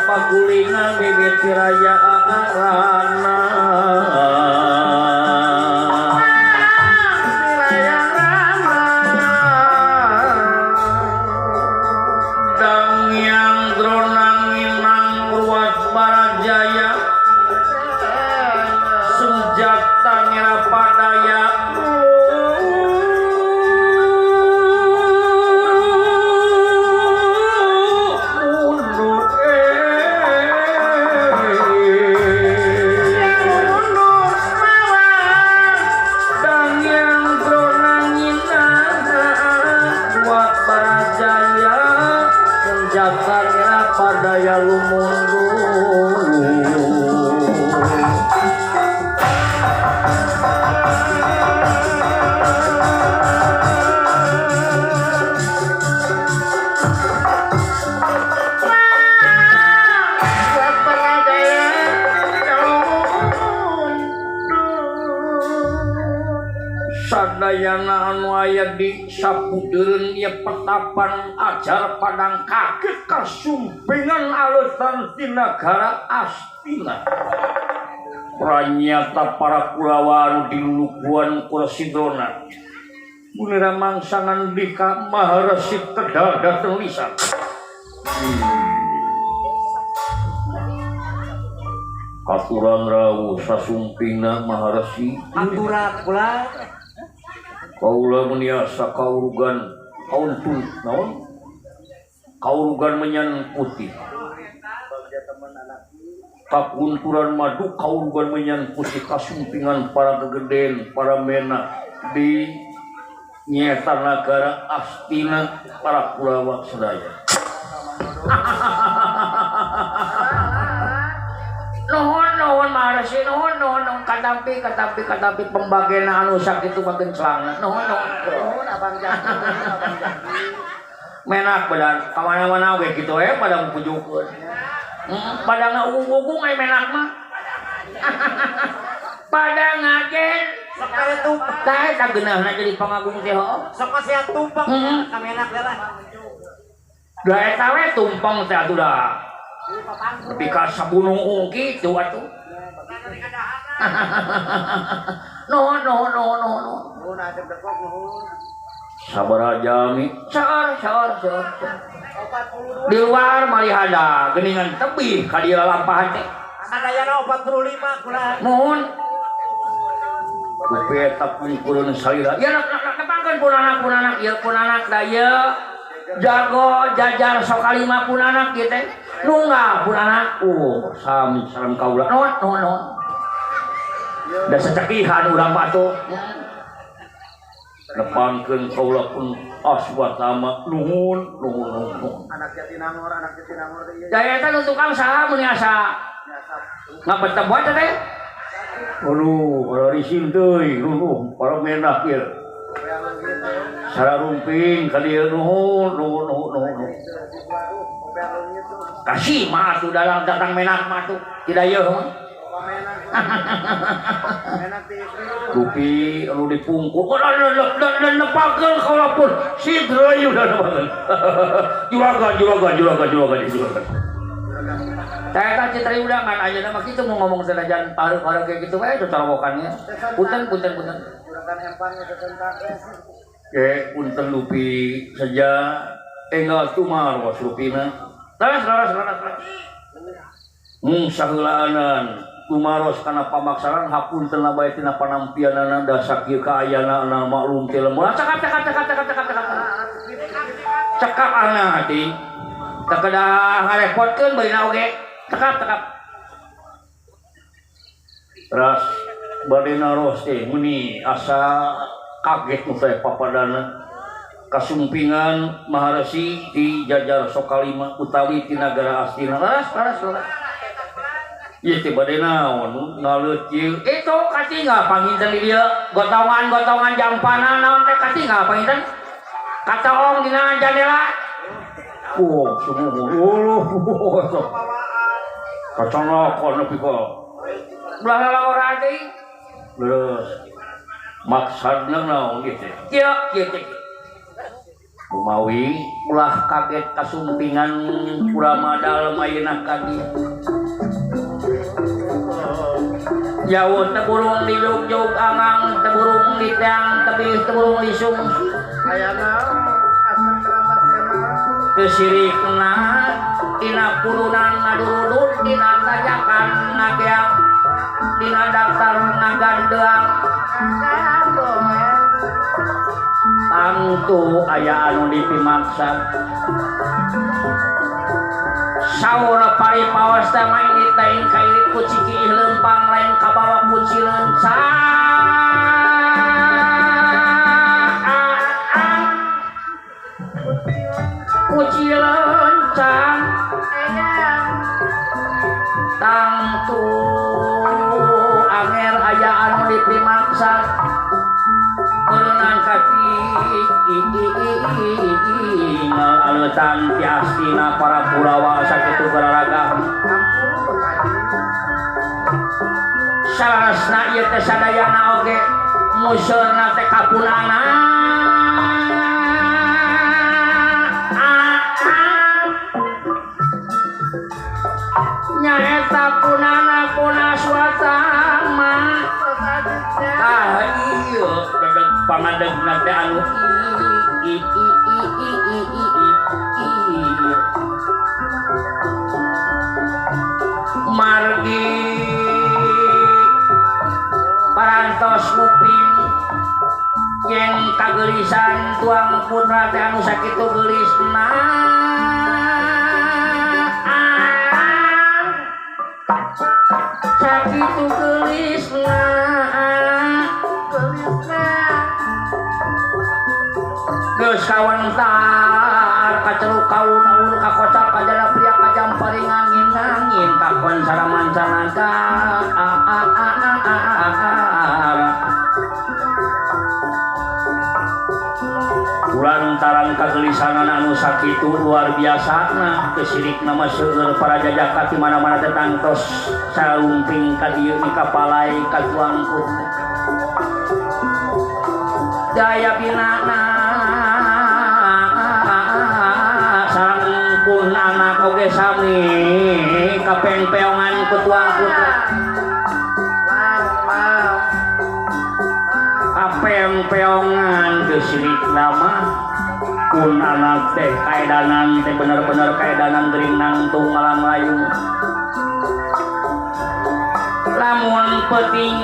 Pagulingan wiwit pirayaan rana Dangyang Dronanginang Ruas Barajaya Senjata Ngerapadaya Padaya lumundu Sadayana anu aya di sapudereun ieu petapan ajar padang kaget kasumpingan aleutan di nagara Astina. Pranyata para Kurawa anu diluluguan ku Resi Drona. Munira mangsa ngandika Maharesi tedal dhateng lisan. Katuran rawuh sasumpingna Maharesi. Hatura kula. Kaula meniasa kaurugan kauntun naon? Kaurugan menyan putih. Kakunturan madu kaurugan menyan putih kasumpingan para gegeden, para mena di nyeta nagara Astina para Kurawa sedaya. Nuhun nuhun Maharesi nuhun nuhun nuhun katampi katampi katampi pembagian anu sakitu bagian celana nuhun nuhun nuhun abang jaki abang jaki menak badan kamana-mana we kitu we pada pujukeun pada ngaugung-ugung aya menak mah pada ngajen sok kare tumpeng tah eta geunahna jadi pangagung teh heuh sok masihan tumpeng ka menak teh lah da eta we tumpeng teh atuh da tapi ka sabunung kitu atuh. Nuhun nuhun nuhun nuhun. Nuhun asep dekok nuhun. Sabaraha jami? Saeur saeur saeur. Di luar malihada geuningan tebih ka dieu lalampahan teh. Sadayana 45 kula. Nuhun. Rupi eta pungkureun salira. Ya nepangkeun punanak-punanak ieu punanak da ieu. Jago jajar sokalima punanak ieu teh. Nunggal punanak. Sami sareng kaula. Nuhun nuhun nuhun. Da sacekihan urang mah atuh. Nepangkeun kaula pun Aswatama nuhun nuhun nuhun. Anak Jatinangor teh ieu. Da eta nu tukang saha mun asa ngabetep wae teh. Aduh, para risin teuing nuhun, para menak ieu. Sararumping ka dieu nuhun nuhun nuhun nuhun. Kasih mah atuh dalang datang menak mah atuh tidak ieu mah. Rupi anu dipungkur nepakeun kaula pun sidra ieu nepakeun. Juragan juragan juragan juragan juragan. Eta Citra Yuda ngan ayeuna mah kitu mau ngomong sanajan pareuk-pareuk kayak gitu we cocorowokannya. Punten punten punten. Juragan empang sesentak. Ke punten Lupi saja enggal tumaros rupina. Laras laras laras. Mung saheulaanan tumaros kana pamaksaran hapunten bae tina panampianana da sakieu kaayana maklum teh lembur. Cakap cakap cakap cakap cakap cakap. Cakap ana hati. Teu kedah ngarepotkeun beurina oge. Cakap cakap. Teras bade naros teh meuni asa kaget nu teh papadana. Kasumpingan Maharesi di jajar Sokalima utawi ti nagara Astina. Laras laras laras. Ieu teh bade naon ngaleut ieu. Itu katinggal panginten di dieu. Gotongan-gotongan jampana naon teh katinggal panginten. Katoong dina jandela. Oh, sungguh. Uluh. Kaconokon nepi ka. Belah lalawara teh. Terus maksudna naon ieu teh? Kieu kieu teh. Lumawi ulah kaget kasumpingan Kurama dalem ayeuna ka dieu. Jauh teburung di jug-jug angang, teburung di tiang tebih, teburung di sung. Aya naon asep teratas Kesirikna dina purunan ngadurudut dina tajakan ngageang dina daftar ngagandeang. Tangtu aya anu dipimaksa. Saur pari paos teh main lain kairit ku cikiih leumpang lain kabawa ku cileunca. Ku cileunca. Tangtu anger aya anu dipimaksa. Meureunan kaki aleutan ti Astina para Kurawa sakitu gararaga. Salarasna ieu teh sadayana oge museurna teh kapunana. Nyaeta punana puna Swatama. Tah ieu dedeg pangadegna teh anu i i i i i i i margi parantos nguping yen kageulisan tuang putra teh anu sakitu geulisna. Sakitu geulisna geus kawentar kaceruk kaun-aun kakocap kajana pria kajam paringangin-angin kakon saramancanaka. Kulantaran kagelisanan anu sakitu luar biasana kesirikna mah seueur para jajaka ti mana-mana teh tangtos salumping ka dieu ni kapalai ka tuang putra. Daya binana sareng pun anak oge sami kapengpeongan ku tuang putra. Kapengpeongan kesirikna mah pun anak teh kaedanan teh bener-bener kaedanan gering nangtung malang layung. Lamun peuting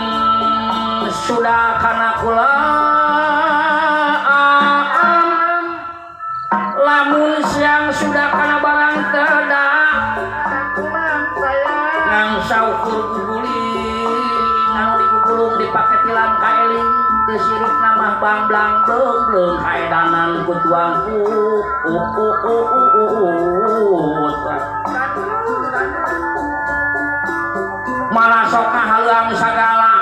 sudah kana kula lamun siang sudah kana barang tedak nang saukur guguling anu digugulung dipake tilam kaeling. Teu sirikna mah banglang bleung-bleung kaedanan ku tuang malah sok ngahaleuang sagala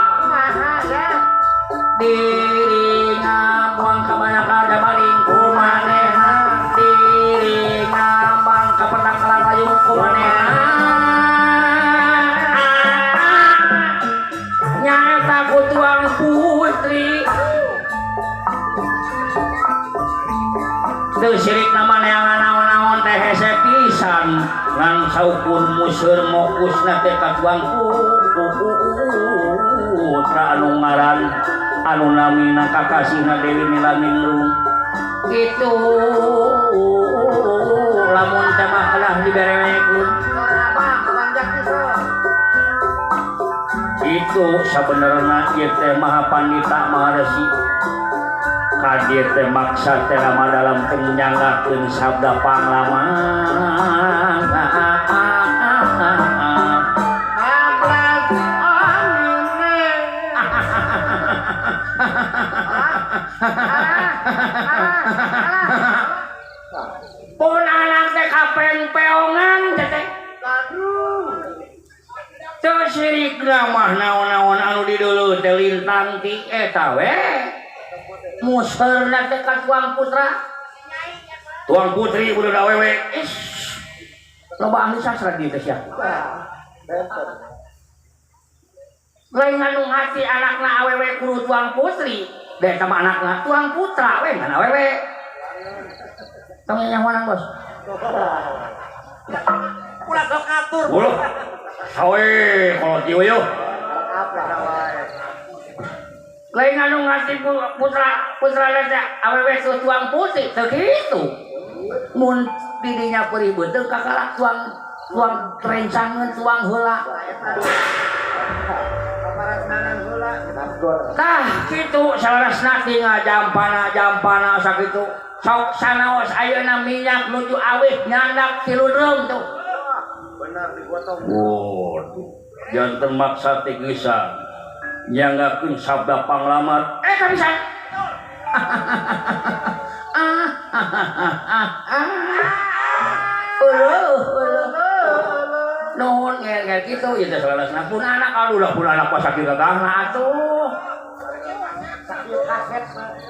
diri ngambang ka banyak ada baling ku manehna diri ngambang ka petang layung ku manehna nyaeta ku tuang putri teu sirikna mah neangan naon-naon teh hese pisan ngan saukur museur mokusna teh ka tuang putra anu ngaran anu namina kakasihna Dewi Nilaningrum kitu lamun teh mah kalah diberewekeun itu sabenerna ieu teh Maha Pandita Maha Resi ka dieu teh maksa teh rama dalam teh nyanggakeun sabda panglaman pun anak teh kapeng-peongan teh teu sirikna mah naon-naon anu dideuleu teh lintang ti eta we museurna teh ka tuang putra tuang putri kudu awewe is loba ahli sastra dieu teh sia lain ngandung hati anakna awewe kudu tuang putri da eta mah anakna tuang putra we ngan awewe tong nyahoan bos ulah sok ngatur ulah sawe kolot ieu yeuh lain ngandung hati putra putra teh awewe tuang putri teu kitu mun didinya perih beuteung kakalak tuang tuang rencangeun tuang heula tah kitu salarasna tinggal jampana sakitu sok sanaos ayeuna minyak nuju awih nyandak 3 drum tuh benar digotong waduh janten maksa teh geusang nyanggakeun sabda panglamar eta bisa nuhun ngel-ngel kitu ieu teh salarasna pun anak aduh lah pun anak pasakit gagahna atuh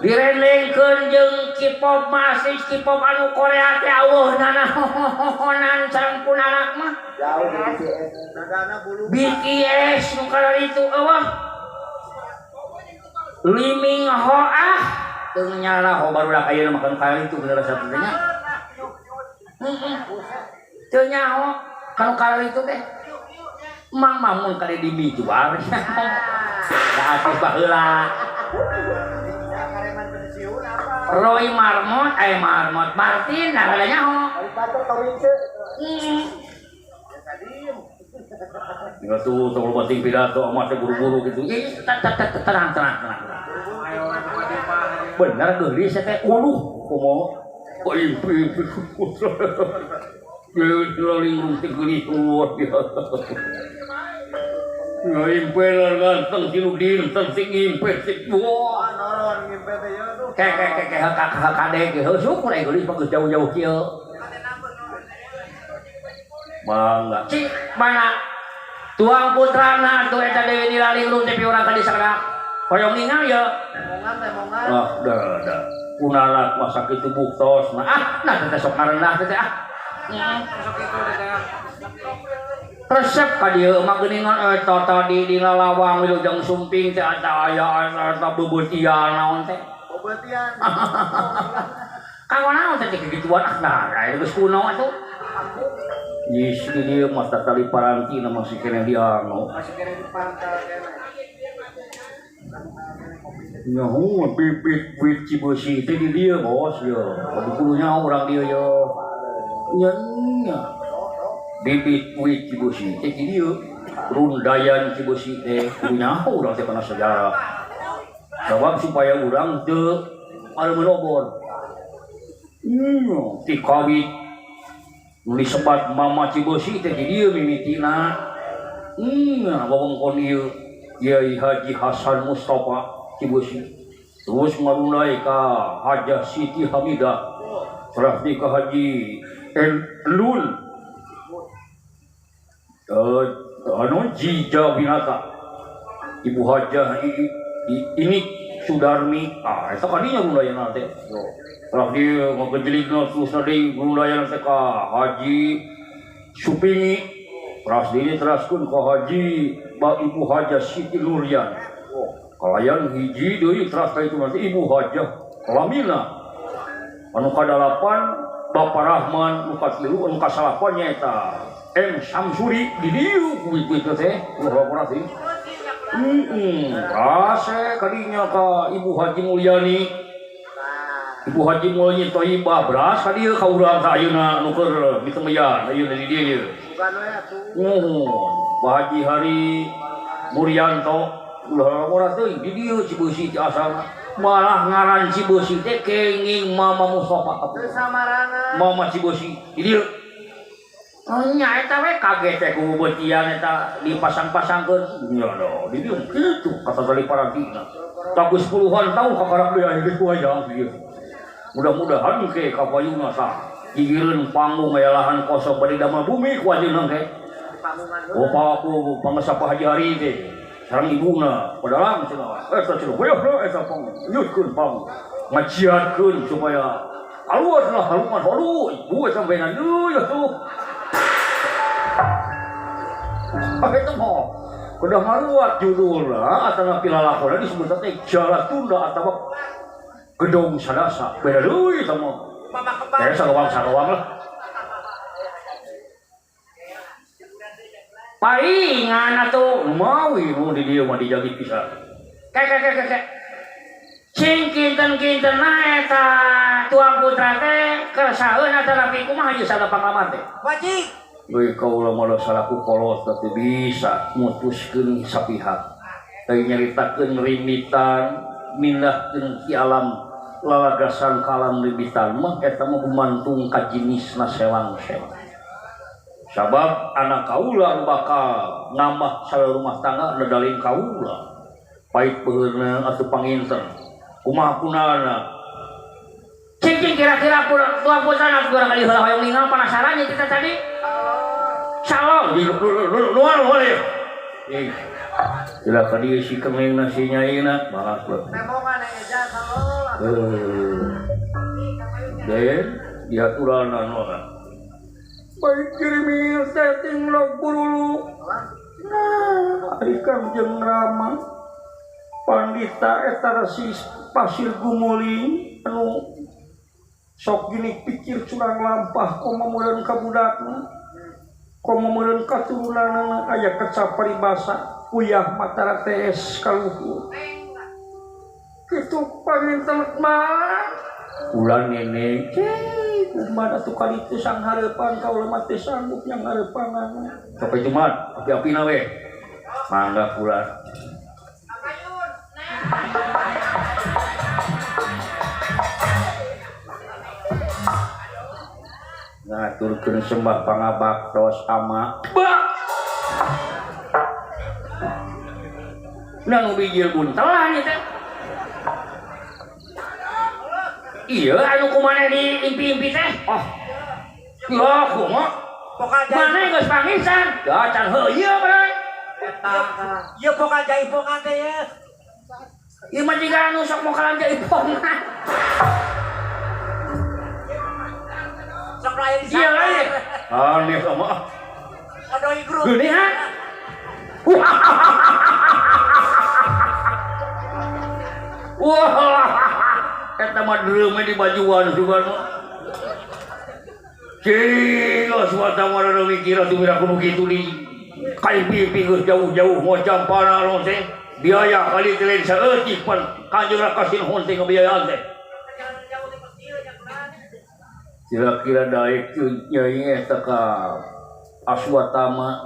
direlengkeun jeung K-pop masih K-pop anu Korea teh eueuh nanaonan sareng pun anak mah jauh dari BTS nadana bulu BTS nu kararitu eueuh Lee Min Ho ah teu nyala ho barudak ayeuna mah kan kararitu bener satu teh nya heeh teu nyaho kanu kararitu teh Mang Mamun kali dijual da atuh baheula Roy Marmot, Marmot Martin, nah ada nyaho. Tinggal tuh, tong loba ting pidato, amat buru-buru gitu. Ih, tenang, tenang, tenang. Bener geulis teh, uluh, kumaha? Kok impi. Deui teh geulis luar biasa. Ngimpe ganteng tilu dinten sing ngimpe sing wah noron ngimpe teh yeuh tuh. Ke ke ke kade ge heuh syukur euy geulis mah geus jauh-jauh kieu. Mangga. Cik mana tuang putrana tuh eta Dewi Nilalingrum teh urang ka disakedak. Hoyong ningal ye. Mongan teh mongan. Ah dah dah. Kunarak mah sakitu buktos. Nah ah nah teh sok ngarendah teh ah. Sok kitu teh. Resep ka dieu mah geuningan eta tadi di lalawang wilujeng sumping teh eta aya eta beubeutian naon teh beubeutian kanggo naon teh kikituan ah nah geus kuno atuh geus di dieu mah tali paranti na masih keneh diano masih keneh dipantal keneh nyaho bibit wit Cibeusi teh di dieu bos ye kudu kudu nyaho urang dieu ye nya nya bibit wit Cibeusi teh di dieu rundayan Cibeusi teh kudu nyaho urang teh kana sejarah sabab supaya urang teu anu menobor ti kawit nu disebat Mama Cibeusi teh di dieu mimitina wewengkon ieu Kiai Haji Hasan Mustafa Cibeusi Terus ngarunai ka Hajah Siti Hamidah. Terus di ka Haji Elul. Anu Jija Winata. Ibu Hajah ini Sudarmi. Ah, eta kadinya rundayana teh. Terus di ngagejeligna terus deui rundayana teh ka Haji Supingi. Terus di teraskeun ka Haji ba Ibu Hajah Siti Nuryan. Kalayan hiji deui teras ka itu nanti Ibu Hajah Lamina. Anu kadalapan Bapak Rahman, nu katilu, anu kasalapan nyaeta M Samsuri di dieu kuwi teh ulah teh. Rase kadinya ka Ibu Haji Mulyani. Ibu Haji Mulyani Thayyibah beras ka dieu ka urang ka ayeuna nu keur ditemeyan ayeuna di dieu. Nuhun, Pak Haji Hari Muryanto ulah murah teuing di dieu Cibeusi ti asalna. Malah ngaran Cibeusi teh kenging Mama Mustafa. Mama Cibeusi di dieu. Nya eta we kaget teh ku beutian eta dipasang-pasangkeun. Nya da, di dieu kitu kata tali parantina. Tagus puluhan tahun kakarak deui aya geus wayang di dieu. Mudah-mudahan ke kapayuna tah gigireun panggung aya lahan kosong bade damel bumi ku ajeuna ke. Oh paku pangesa Pak Haji Hari teh sareng ibuna padalang cenah. Eta cenah hoyong eta pang nyutkeun pang ngajiatkeun supaya alus lah haluman aduh ibu sampean deui atuh. Eta mah kudu ngaruat judulna atawa pilalakona disebut teh Jalatunda atawa Gedong Sadasa. Beda deui eta mah. Teh sagawang-sagawang lah. Palingan atuh mawi nu di dieu mah dijagi pisan. Ke ke ke ke. Cing kinten-kintenna eta tuang putra teh kersaeun atanapi kumaha ieu sada pangalaman teh? Wajib. Deui kaula mah salaku kolot teh bisa mutuskeun sapihak. Teu nyaritakeun rimbitan mindahkeun ki alam lalagasan ka alam rimbitan mah eta mah gumantung ka jinisna sewang-sewang. Sabab anak kaula bakal nambah salah rumah tangga nedalin kaula. Pait peuheurna atuh panginten. Kumaha kunana? Cing kira-kira tuang putra kurang kali heula hoyong ningal penasaran nya kita tadi. Salam di luar boleh. Eh. Tidak ka dieu si kemeng si nyaina malah. Temongan eja salol. Den diaturanan mah. Baik kirimil setting log bululu. Nah, ari Kangjeng Rama pandita eta resi pasir gumuling anu sok gini pikir curang lampah komo meureun ka budakna komo meureun katurunanna aya kecap paribasa uyah matara tees kaluhur kitu panginten mah ulah nenek kumaha atuh kaditu sang hareupan kaula mah teu sanggup yang hareupanana sok cuman api-apina we mangga kula. Ngaturkeun sembah pangabaktos ama ba. Nah nu bijil buntelan ieu teh. Iya anu kumaneh di impi-impi teh. Oh. Ya kumaha? Maneh geus pangisan. Da can heuh ieu mah. Eta. Ieu pokal jaipongan teh ye. Ieu mah jiga anu sok mokalan jaipongan. Sok lain di sana. Iya lain. Aneh sama. Odoi grup. Geuning ha? Wah. Eta mah dreume di bajuan sugan mah. Cing, suatu mah mikir atuh mira kudu kitu di kaimpi geus jauh-jauh ngocam panalon teh. Biaya kali teh lain saeutik pan Kanjeng Raka Sinuhun teh ngabiayaan teh. Kira-kira daek nyai eta ka Aswatama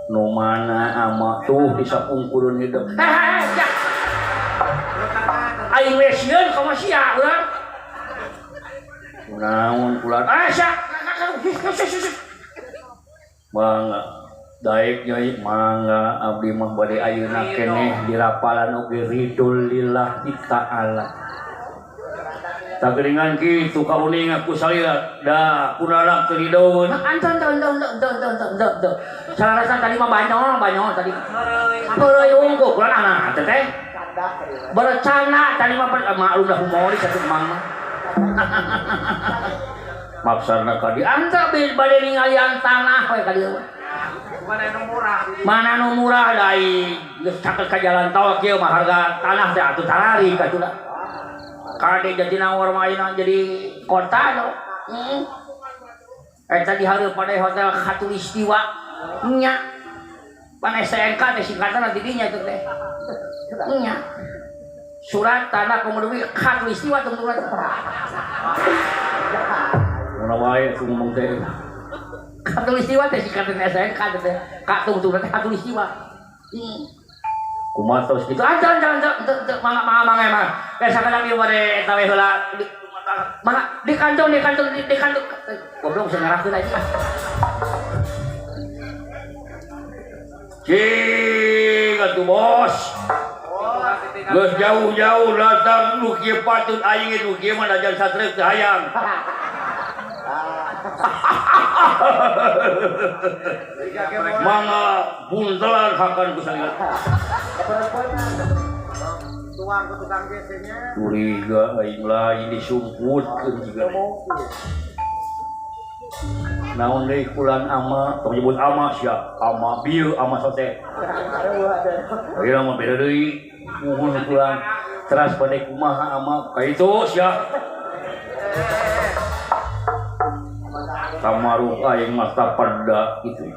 nu mana ama tuh disapungkureun hideung. Aing we sieun ka sia urang. Kunaon kula? Ah sia. Mangga. Daek nyai mangga abdi mah bade ayeuna keneh dirapalan oge ridul lillahi ta'ala. Tageringan kitu kauning aku salira da kunarak teu ridoeun. Anton ton ton ton ton ton ton ton. Salarasan tadi mah banyol banyol tadi. Heureuy unggul kurang anak teh teh. Bercanda tadi mah maklum dah humoris atuh mang mah. Maksana ka di anta bade ningalian tanah we ka dieu. Mana nu murah? Mana nu murah dai geus caket ka jalan tol kieu mah harga tanah teh atuh tarari ka atuh. Kade Jatinangor mah ayeuna jadi kota do. Heeh. Eta di hareup pada hotel Khatulistiwa nya. Pan STNK teh singkatan di dinya teh. Nya. Surat tanah komodowi Khatulistiwa tungtungan. Mun wae aku ngomong teh. Khatulistiwa teh singkatan STNK teh. Ka tungtungan teh Khatulistiwa. Kumaha tos kitu. Ah jangan teu mangga mangga mangga mangga. Geus sakadang ieu bade eta we heula. Mangga di kantong di kantong di kantong. Goblok geus ngarahkeun aja. Cing atuh bos. Geus jauh-jauh datang nu kieu patut aing nu kieu mah najan satreuk teu hayang. Mangga buntelan hakan ku salira. Tuang ku tukang gesenya. Curiga aing lain disumputkeun jiga. Naon deui kulan ama, tong nyebut ama sia, ama bieu ama sote. Ayeuna mah beda deui. Muhun kulan teras bade kumaha ama ka itu sia. Tamaruk aing mah tapada kitu.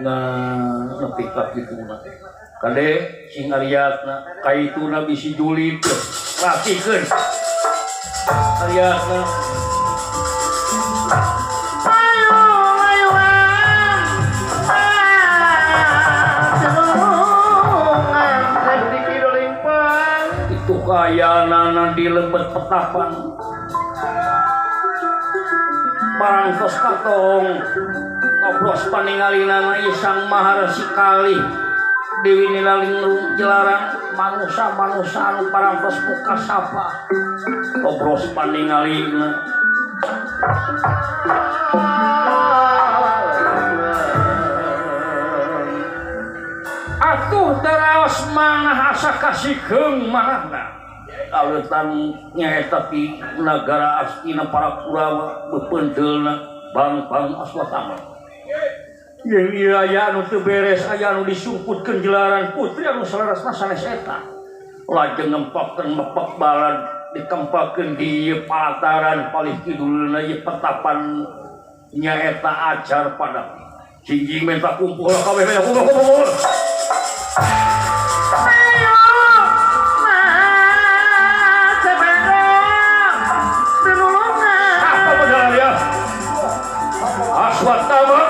Nah, nepi ka kitu mah. Kade sing ariatna kaituna bisi julid latihkeun. Ariatna. Itu kayanana di lembet petapan. Parangtos katong tobros paningalinana Isang Maharesi kalih Dewi Nilalinglung jelarang manusa-manusa anu parangtos muka sapa tobros paningalina atuh teraos manah asa kasikeung manahna aleutan nyaeta ti nagara Astina para Kurawa bepenteulna bang-bang Aswatama. Jeung ieu aya anu teu beres aya anu disumputkeun jelaran putri anu salarasna sanes eta. Lajeng ngempokeun mepek balad dikempakeun di ieu palataran palih kidulna ieu petapan nyaeta ajar padang. Jingjing menta kumpul kabeh kumpul kumpul. Aswatama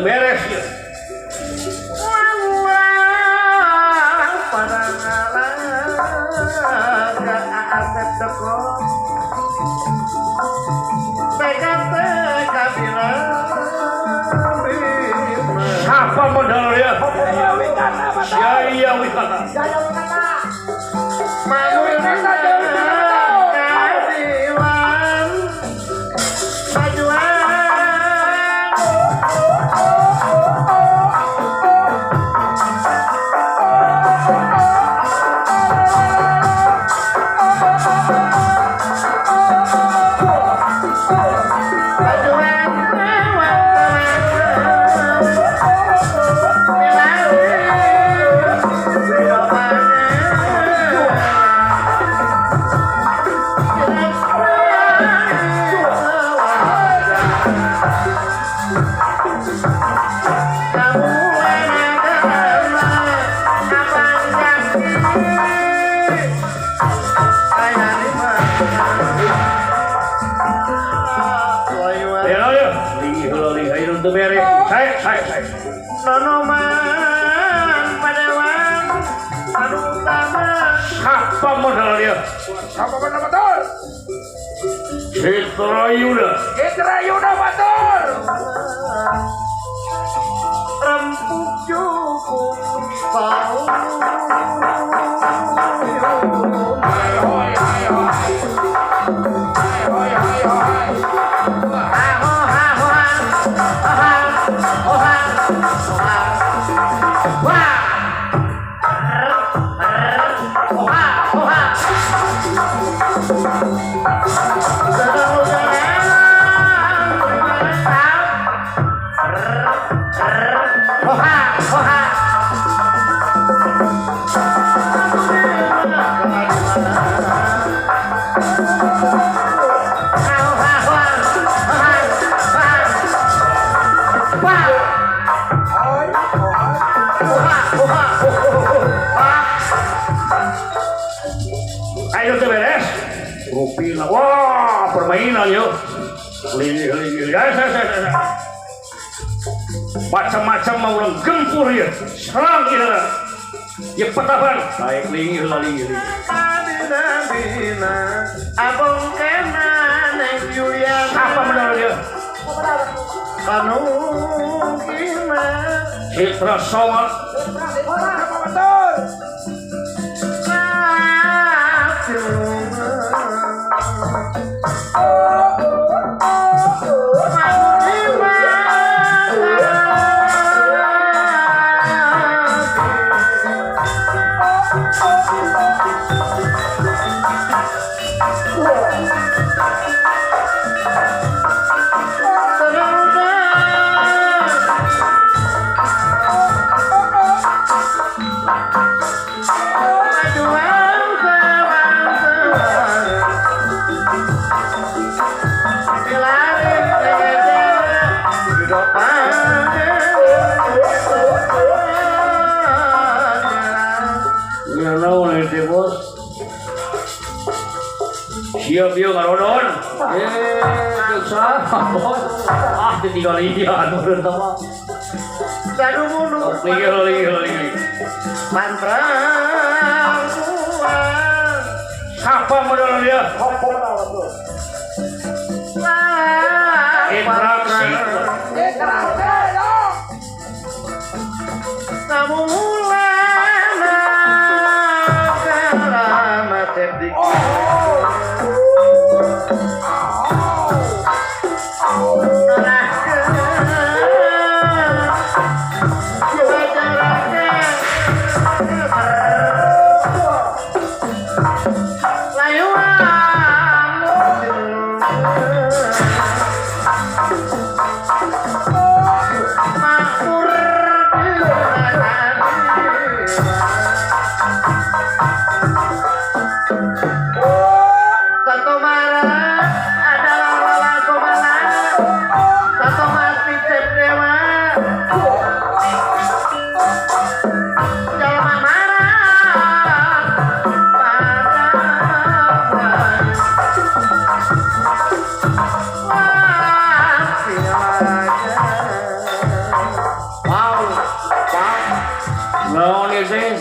beres ya. Siapa modal ya? Jaya Wikana. Jaya Wikana. Nonoman padewan anu utama siapa modal dia? Siapa modal batur? Citrayuda. Citrayuda batur. Rempuk cukup bau. Ayo teu beres. Rupina. Wah, permainan yuk. Macam-macam mau ulang gempur ya. Serang kita. Ya petapan. Naik linggih lah linggih. Abong kena neng Juliana. Apa menurut dia? Kanungkina. Citra Songa. Siap yuk ngarodon. Bos. Ah, ditinggal iya nurun sama. Linggih. Mantra siapa modal dia? Interaksi.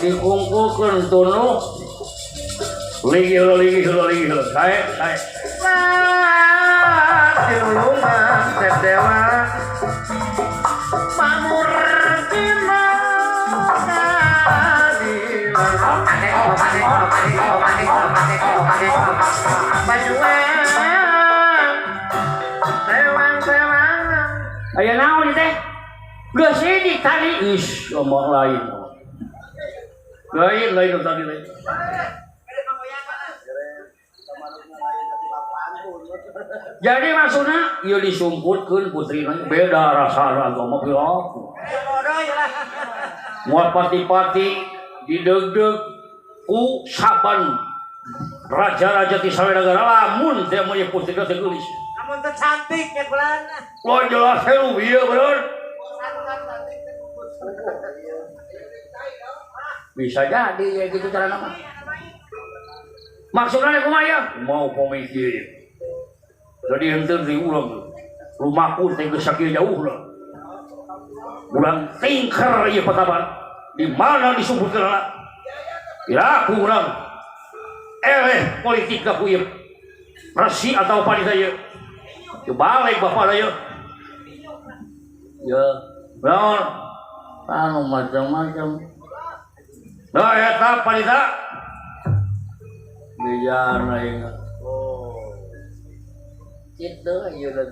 Dikumpulkan tunuh linggih saya Tilulungan dewa makmur dina aya naon teh geus ini tadi ish omong lain lain tadi lain. Jadi maksudnya ieu disumputkeun putrina beda rasana agama pilaku. Moal pati-pati didegdeg ku saban raja-raja di sawenagara lamun teh mun ieu putrina teh geulis. Lamun teh cantik ya kulana. Wah jelas helu ieu bener. Bisa jadi ya gitu cara nama. Maksudnya kumaha ya? Mau pemikir. Jadi henteu di urang. Lumaku teh geus sakieu jauh lah. Urang tingker ieu pataban. Di mana disumputkeun anak? Piraku urang. Eleh politik ka ku ieu. Resi atau panita ieu. Balik bapak ieu. Ya, naon? Anu macam-macam. Nah, eta panita. Bijana ieu. Oh. Kitu ieu teh.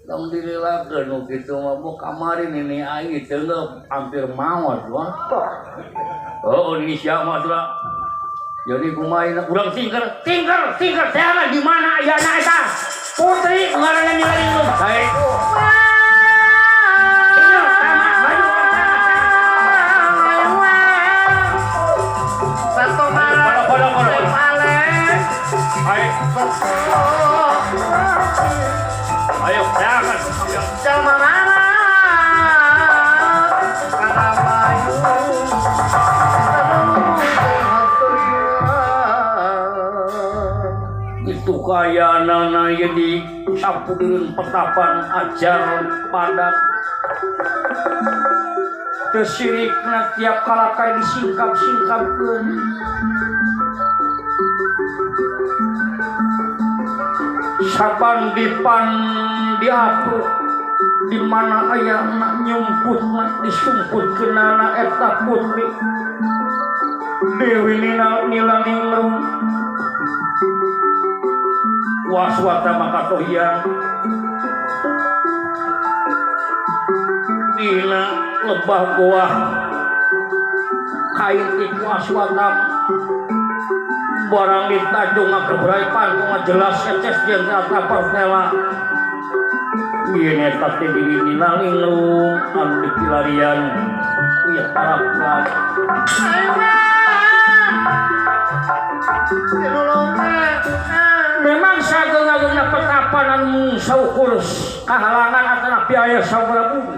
Tong dirilakeun nu kitu mah bu kamari nini ai teh hampir maot wah. Oh, ini siapa mah tuh? Jadi kumaha urang tingker, tingker, tingker teh di mana ayana eta? Putri ngaranna Nilalinglung. Baik. Ayo, jangan. Itu kaya nana jadi sapudeun petapan ajar padang. Kesirikna tiap kalakai disingkap-singkapkeun. Sapan dipan diatur di mana aya nak nyumput nak disumput kenana eta putri Dewi Nila Nilaningrum waswata makatohian dina lebah goah kain iku aswata barang ditajung ngagebrai panggung jelas eces jeung eta pertela ieu eta teh Dewi Nilaningrum anu dipilarian ieu tarapna. Memang sageung-ageungna petapan anu saukur kahalangan atanapi aya sabaraha bumi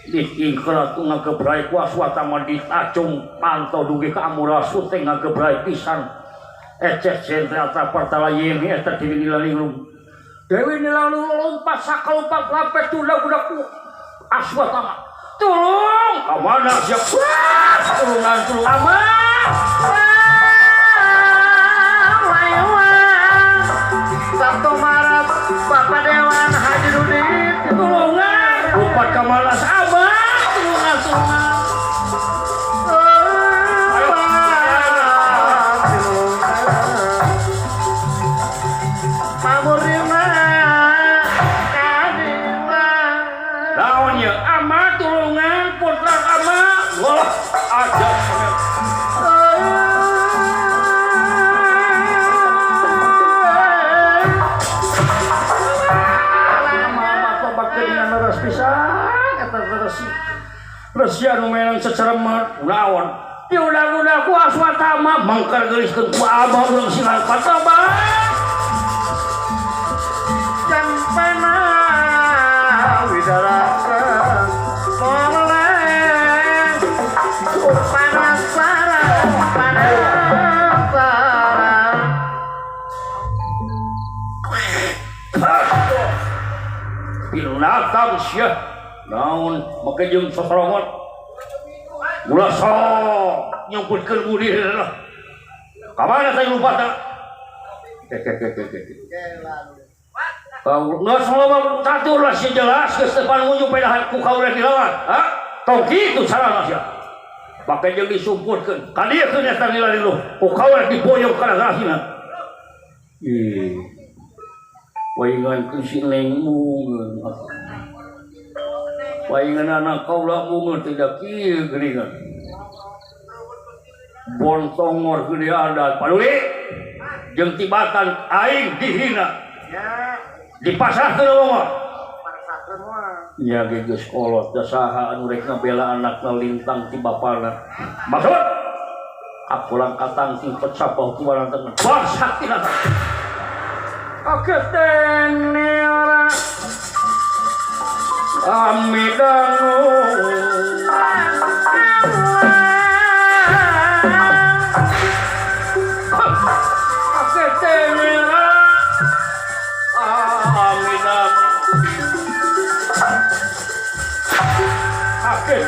ditingkel atuh ngagebrai ku aswata mah ditacung panto dugi ka amura syuting ngagebrai pisan eces jenderal pertala yen eta Dewi Nilaningrum. Dewi Nilaningrum lompat sakalompat lapet tunda budak ku aswata mah tulung ka mana sia tulungan tulung ama. Sabtu Maret Bapak Dewan Haji Rudin tulungan lupa kamalas abah tulungan tulungan. Naon ye ama tulungan putra ama wah ajab. Resi anu menang seceremet naon diudag-udag ku aswatama mangkar geuliskeun ku abah urang silang pataba Campana widarasa moleh panasaran panasaran binatang sia naon make jeung sosorongot ulah sok nyumputkeun budi lah ka mana teh lupa teh geus loba catur lah si jelas geus teu pangunjung pedahan ku kaula dilawan ha tong kitu carana sia make jeung disumputkeun ka dieu keun eta nilai lu ku kaula diboyong kana gasina ih waingan ku si Neng mungeun waingan anak kaula mungeun tidak kieu geuningan bontongor gede adat paduli jeung tibatan aing dihina dipasrahkeun mah nya ge geus kolot da saha anu rek ngabela anakna lintang ti bapana maksud kapulang katang sing pecah bau tuan sakti oke tene ora.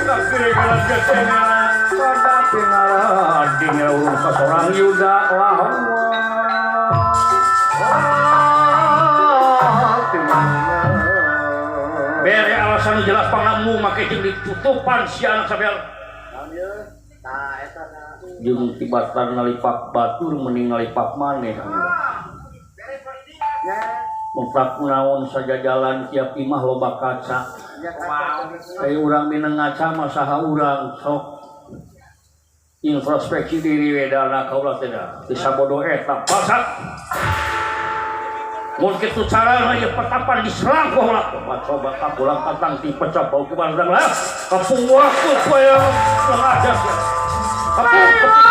Kageregelan kecengan pada pinaran dingin urung sasorang yuda lawa. Bere alasan jelas pangamu make jeung ditutupan si anak sampean. Jeung tibatan ngalipak batur mending ngalipak maneh. Memprak naon saja jalan tiap imah loba kaca. Kayak urang mineng ngaca mah saha urang sok introspeksi diri wedana kaula teh da. Teu sabodo eta bangsat. Mun kitu carana ieu petapan diserang ku heula. Coba kapulang katang ti pecah bau ku barang lah. Kapuak ku poe ada. Kapung.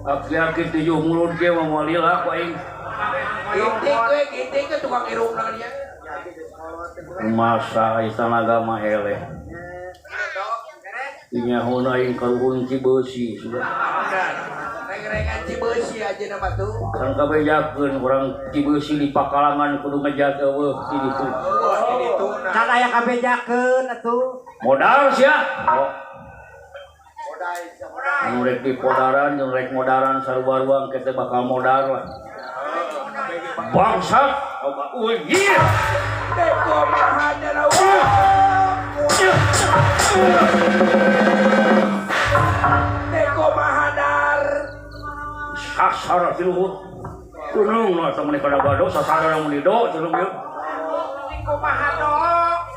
Aki-aki tujuh mulut ge mah moal lila ku aing. Giting we, giting ke tukang irungna dia. Masa istana mah eleh. Dinyahona aing karuhun Cibeusi sudah. Reng-rengan Cibeusi aja nama tuh. Kan kabejakeun urang Cibeusi di Pakalangan kudu ngejat eueuh di ditu. Kan aya kabejakeun atuh. Modal sia. Oh. Nu rek di podaran jeung rek modaran sarua-ruang kita bakal modar lah. Bangsat, coba euy. Teh kumaha nya Teh kumaha dar. Sasar ti luhur. Tunung nu asa meuni kada gado sasar mun dido tunung ieu. Teh kumaha do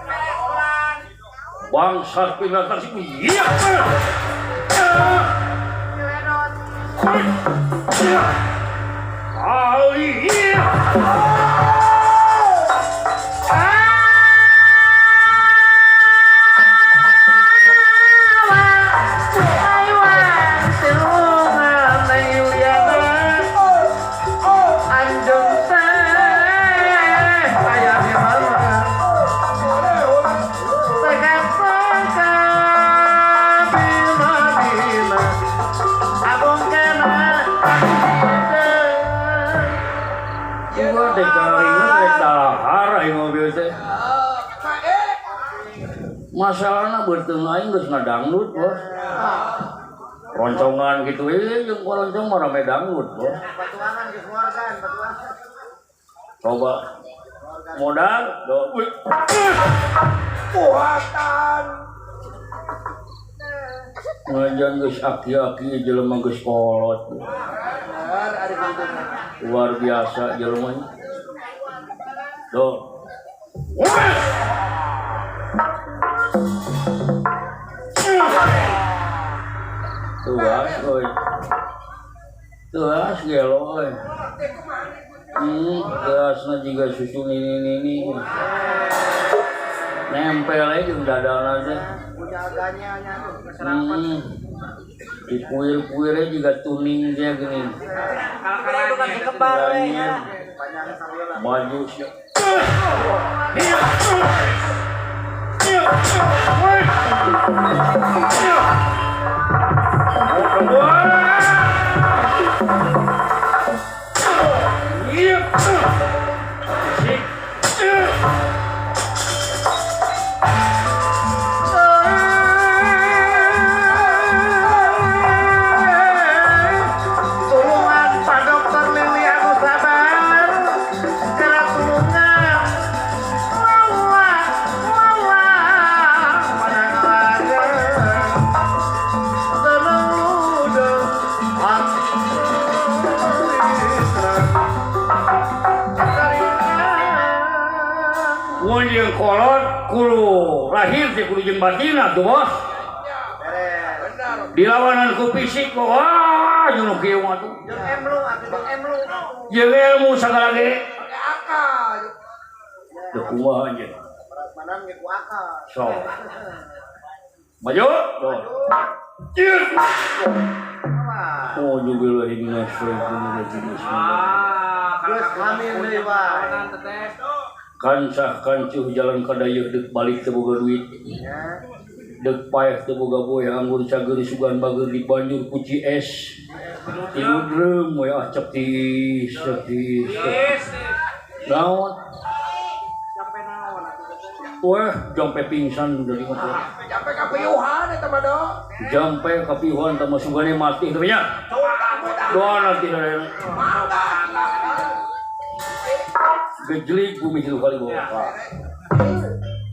beres. Bangsat pindah sih. Iya. Ali. Masalahna beuteung aing geus ngadangdut bos. Roncongan gitu euy jeung koroncong mah rame dangdut bos. Coba modal do puatan. Ngajan geus aki-aki jelema geus kolot. Luar biasa jelema. Do. Tuas euy. Tuas gelo euy. Tuasna jiga susu nini-nini. Nempel aja jeung dadana teh. Di kuir-kuirnya juga tuning dia gini. Maju siap. Tulungan Pak Dokter Lili aku sabar. Gerak tulungan. Wah, wah, wah. Tenang ludeng. Mun jeung kolot kudu lahir teh kudu jeung batina tuh bos. Benar. Dilawanan ku fisik wah nyuruh kieu mah tuh. Jeung emlu atuh jeung emlu. Jeung ilmu sagala ge. Pake akal. Teu kumaha anjeun. Berat badan ge ku akal. Sok. Maju. Oh juga ini kancah kancuh jalan kadayeuh deuk balik teu boga duit. Deuk paeh teu boga boeh anggur cager sugan bager di banjur ku es. Tilu dreum we ah cek tiis cek tiis. Naon? Wah, jampe pingsan dari ngopo. Jampe kapiuhan eta mah do. Jampe kapiuhan teh mah sugane mati teh nya. Doa nanti dari. Gejlik bumi tilu kali bawa.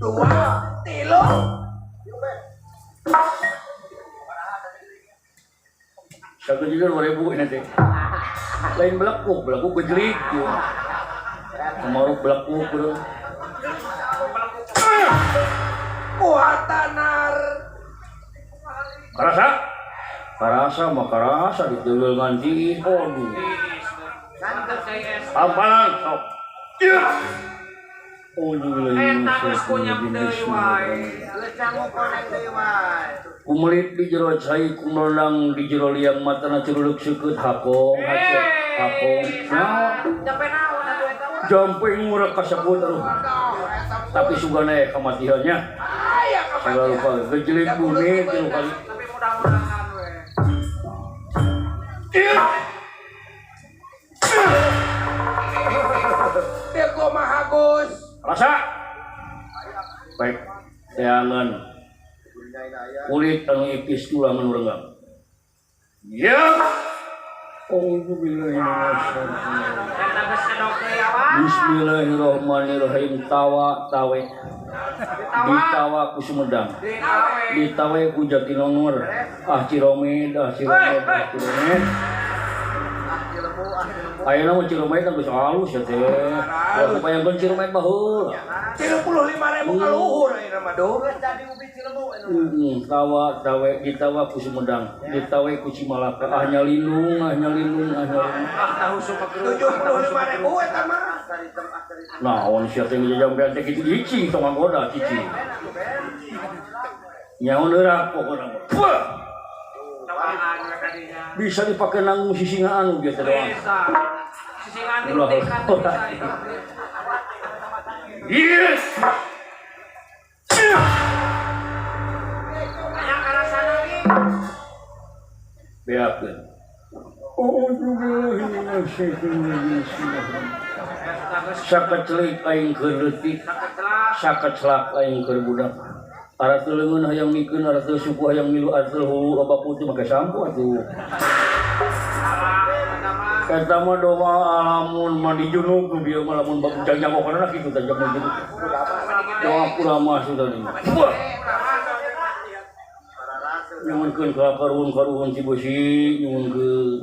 Dua, tilu. Sagejlik 2000 ini teh. Lain belekuk, belekuk gejlik. Kemaru belekuk bro. Kuatanar. Karasa? Karasa mah karasa diteuleuh nganti. Aduh. Ampalan sok. Eta geus kunyap deui wae. Geus canguk konek deui wae. Kumelit di jero cai kumelang di jero liang matana curuluk seukeut hakong hacet hakong. Naon? Jampe naon atuh eta? Jampe ngurek kasebut aduh. Tapi sugana ya kematiannya. Segala rupa gejlik bumi tilu kali. Tapi mudah-mudahan we. Dego Mahagus. Rasa. Baik, teangan. Kulit anu ipis tulang anu renggang. Ya. Bismillahirrahmanirrahim. Tawa tawe. Ditawa ku Sumedang. Ditawe ku Jatinangor. Ah Ciromed, ah Ciromed, ah Ciromed. Ayeuna mah Ciromed kan geus halus ya teh. Ulah bayangkeun Ciromed baheula. 35.000 ka luhur ayeuna mah do. Geus jadi ubi Cilembu anu. Tawa tawe ditawa ku Sumedang, ditawe ku Cimalaka. Ah nyalindung, ah nyalindung, ah nyalindung. Ah tahu sumegruk. 75.000 eta mah. Naon sia teh ngejampean teh kitu cicing tong ngagoda cicing. Nyaon heurak pokona mah. Bisa dipakai nanggung sisingaan biasa doang. Bisa. Sisingaan dihentikan bisa. Yes. Yang arah sana nih. Beakeun. Sakecelik aing keur leutik, sakeclak aing keur budak. Ara teu leungeun hayang mikeun, ara teu suku hayang milu, ara teu hulu loba putih make sampo atuh. Eta mah doa lamun mah dijunuk nu bieu mah lamun babu jangjangokana kitu tah jangjang junuk. Doa kuramah sudah ni. Wah. Nyuhunkeun ka karuhun-karuhun Cibeusi, nyuhunkeun.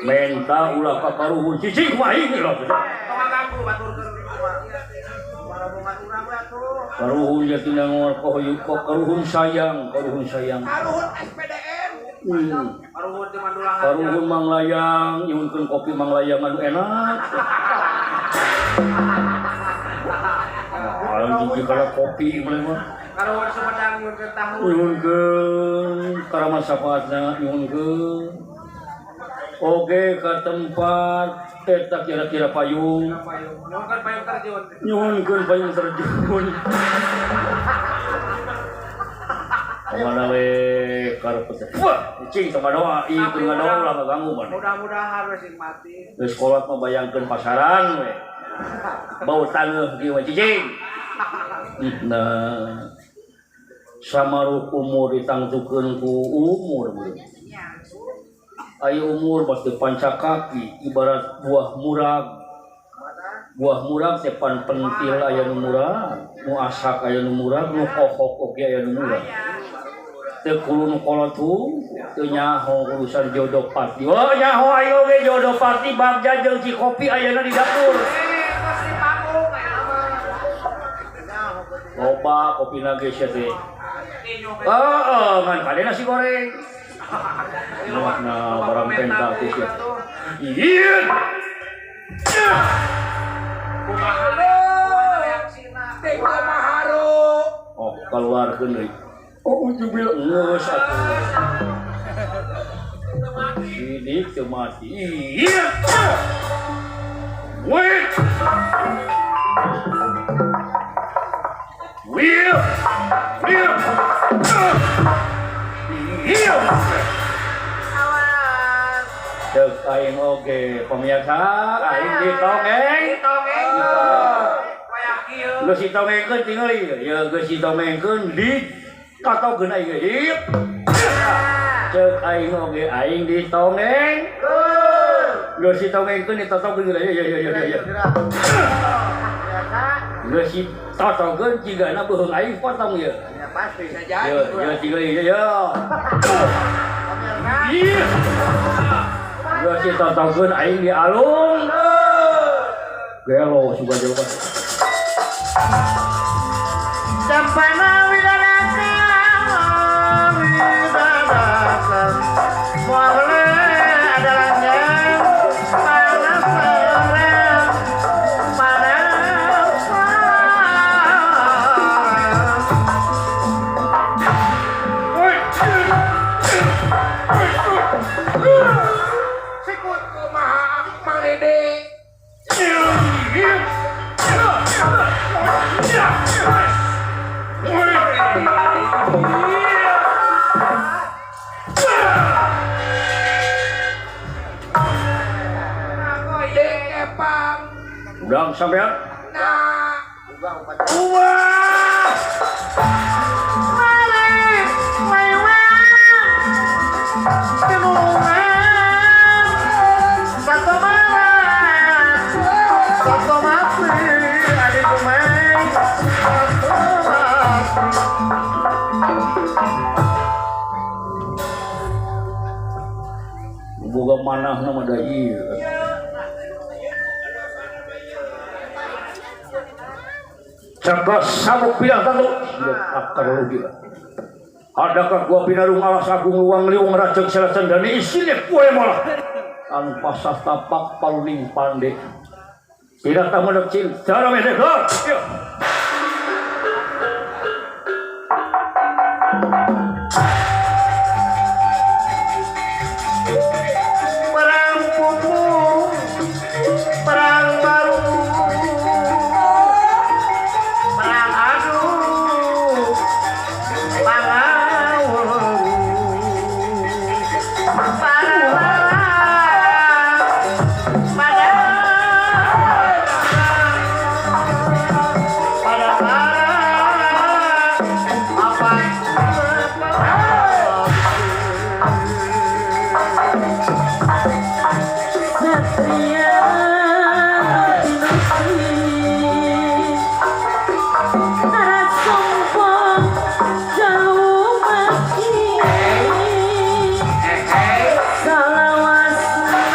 Menta ulah ka karuhun cicing kumaha ieu lah. Karuhun Jatinangor karuhun sayang, karuhun sayang. Karuhun SPDN. Karuhun di Mandulangan. Karuhun Manglayang, nyuhunkeun kopi Manglayang anu enak. Ah, jiji kana kopi mah. Karuhun Sumedang nyuhunkeun tahu. Nyuhunkeun karamat sapaatna nyuhunkeun. Oke ke tempat eta kira-kira payung. Nyuhunkeun payung terjun. Nyuhunkeun payung terjun. Kamana we karep teh. Wah, cicing tong ngadoa, ieu keur ngadoa ulah ngaganggu maneh. Mudah-mudahan we sing mati. Geus kolot mah bayangkeun pasaran we. Bau taneuh kieu mah cicing. Nah, samaruk umur ditangtukeun ku umur beuh. Ayo umur pasti panca kaki ibarat buah murag. Buah murag teh pan pentil aya nu murag, nu asak aya nu murag, nu kohok oge aya nu murag. Teu kudu nu kolot teu nyaho urusan jodoh pati. Oh nyaho ayo ge jodoh pati bagja jeung cikopi ayana di dapur. Loba kopina ge sia teh. Heeh, ngan kade nasi goreng. Nah, barang pentatis ya. Iya. Oh, keluarkeun deui. Oh, jubil geus atuh. Sidik teu mati. Iya. Wih. Wih. Wih. Iya. Awas. Cek aing oge pemirsa, aing ditongeng. Ditongeng. Kayak kieu. Geus ditongengkeun tingali ieu. Geus ditongengkeun di katogeun aing ieu. Cek aing oge aing ditongeng. Geus ditongengkeun ditotogeun ieu ieu ieu ieu. Geus ditotogeun cigana beuheung aing potong ieu. Ya pasti. Bisa jadi. Ieu ieu tingali ieu ieu. Iya. Geus ditotogeun aing dialung. Gelo suka jauh. Campana widadaka widadaka muale adalahnya panasaran panasaran. Sikut kumaha Mang Dede. Dek epang. Udang sampean. Nah, Wah. Mari maiwan tinulungan satu malam satu mati adik kumeng satu mati. Boga manahna mah da ieu. Cakra sabuk pinang tentu akar rugi. Adakah gua pinarung alas agung luang liung rajeng selatan dan isinya kue malah tanpa satapak paluning pande. Tidak tahu menekcil cara mesek. Perang pupuk, perang baru, perang adu, pangawur, para pada pada apa. Satria tinuti narasongko jalumaki salawasna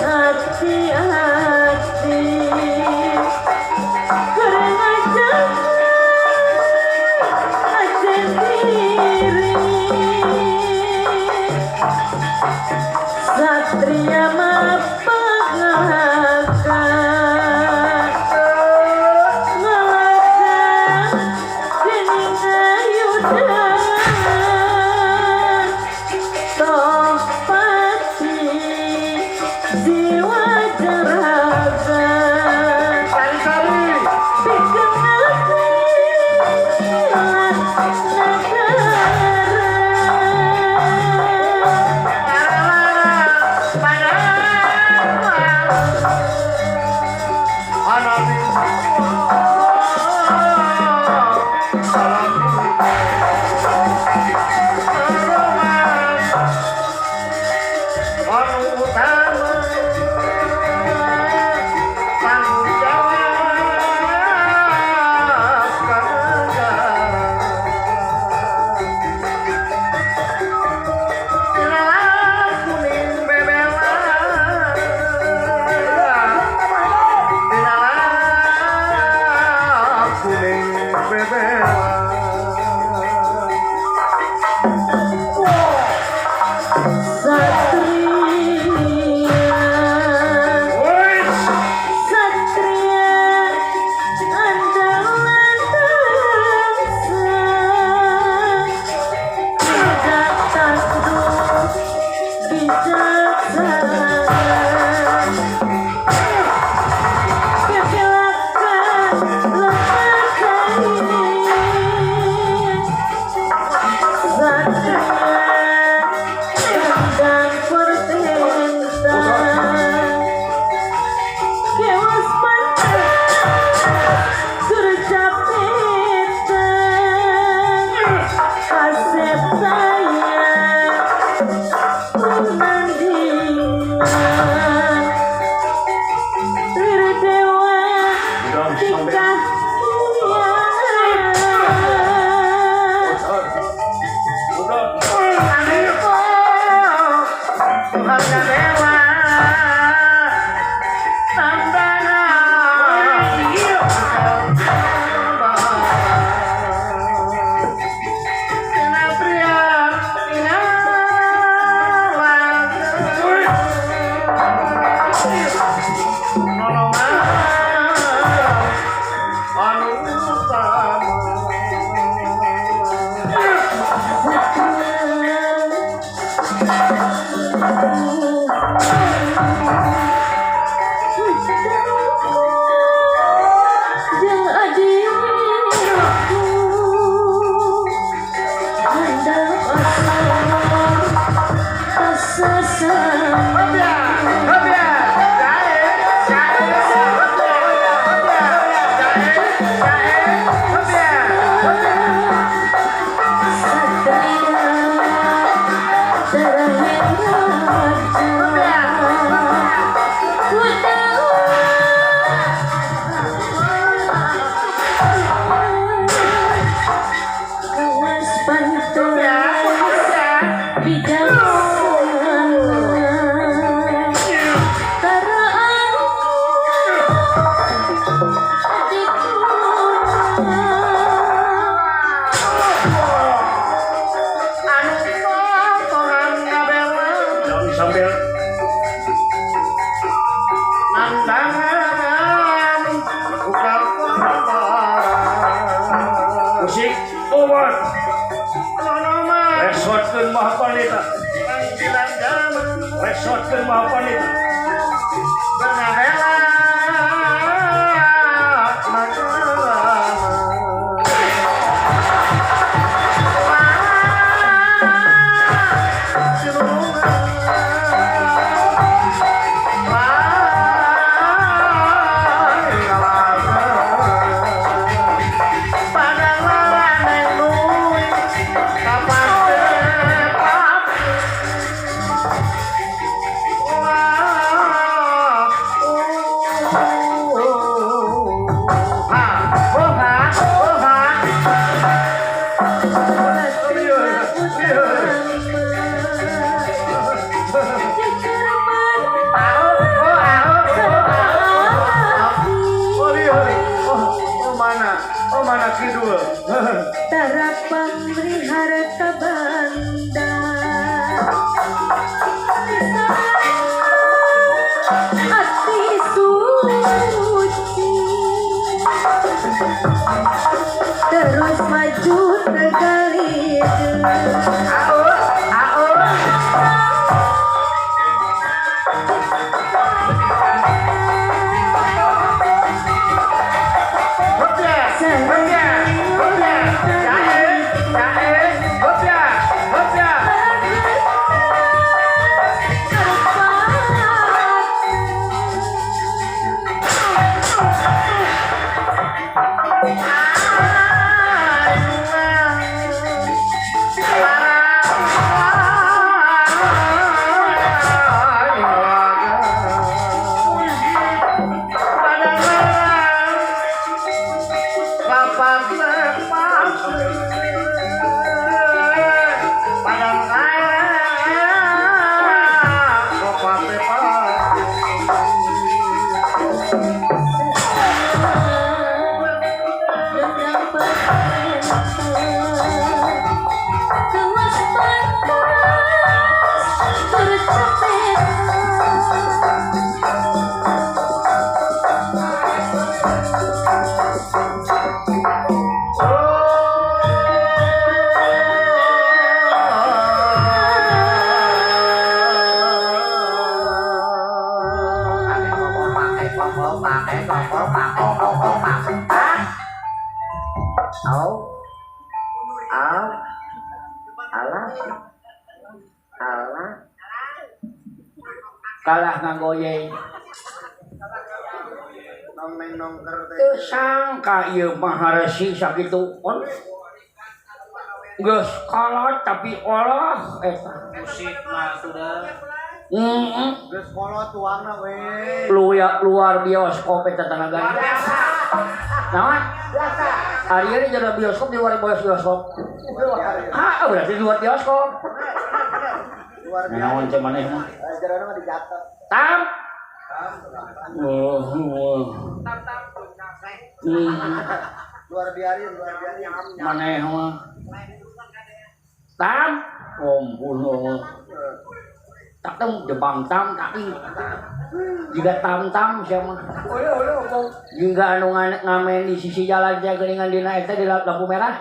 hati-hati keur ngajaga ajen diri Satria mapangaka ngalaka dening ayuda toh pati jiwa jeraga Sari-sari. pikeun milat negara. Musik obat. Resotkeun Maha Pandita. Resotkeun Maha Pandita. Terus maju tegali. Kalah nganggoyeng. Teu sangka ieu Maharesi sakitu on. Geus kolot tapi Allah eta. Musik mah sudah. Heeh. Geus kolot tuangna we. Luar bioskop eta tenaga. Naon? Biasa. Ari ieu di bioskop di luar bioskop. Ha, berarti di luar bioskop. Luar biasa. Naon teh maneh mah? Ajaranna mah dijatuh. Tam. Oh, Tam tam. Luar biarin, luar biarin. Maneh mah. Tam. Ampun Allah. Tak tem jebang tam tak jika tam-tam siapa jika anu ngamen di sisi jalan teh geuningan dina eta di lampu merah.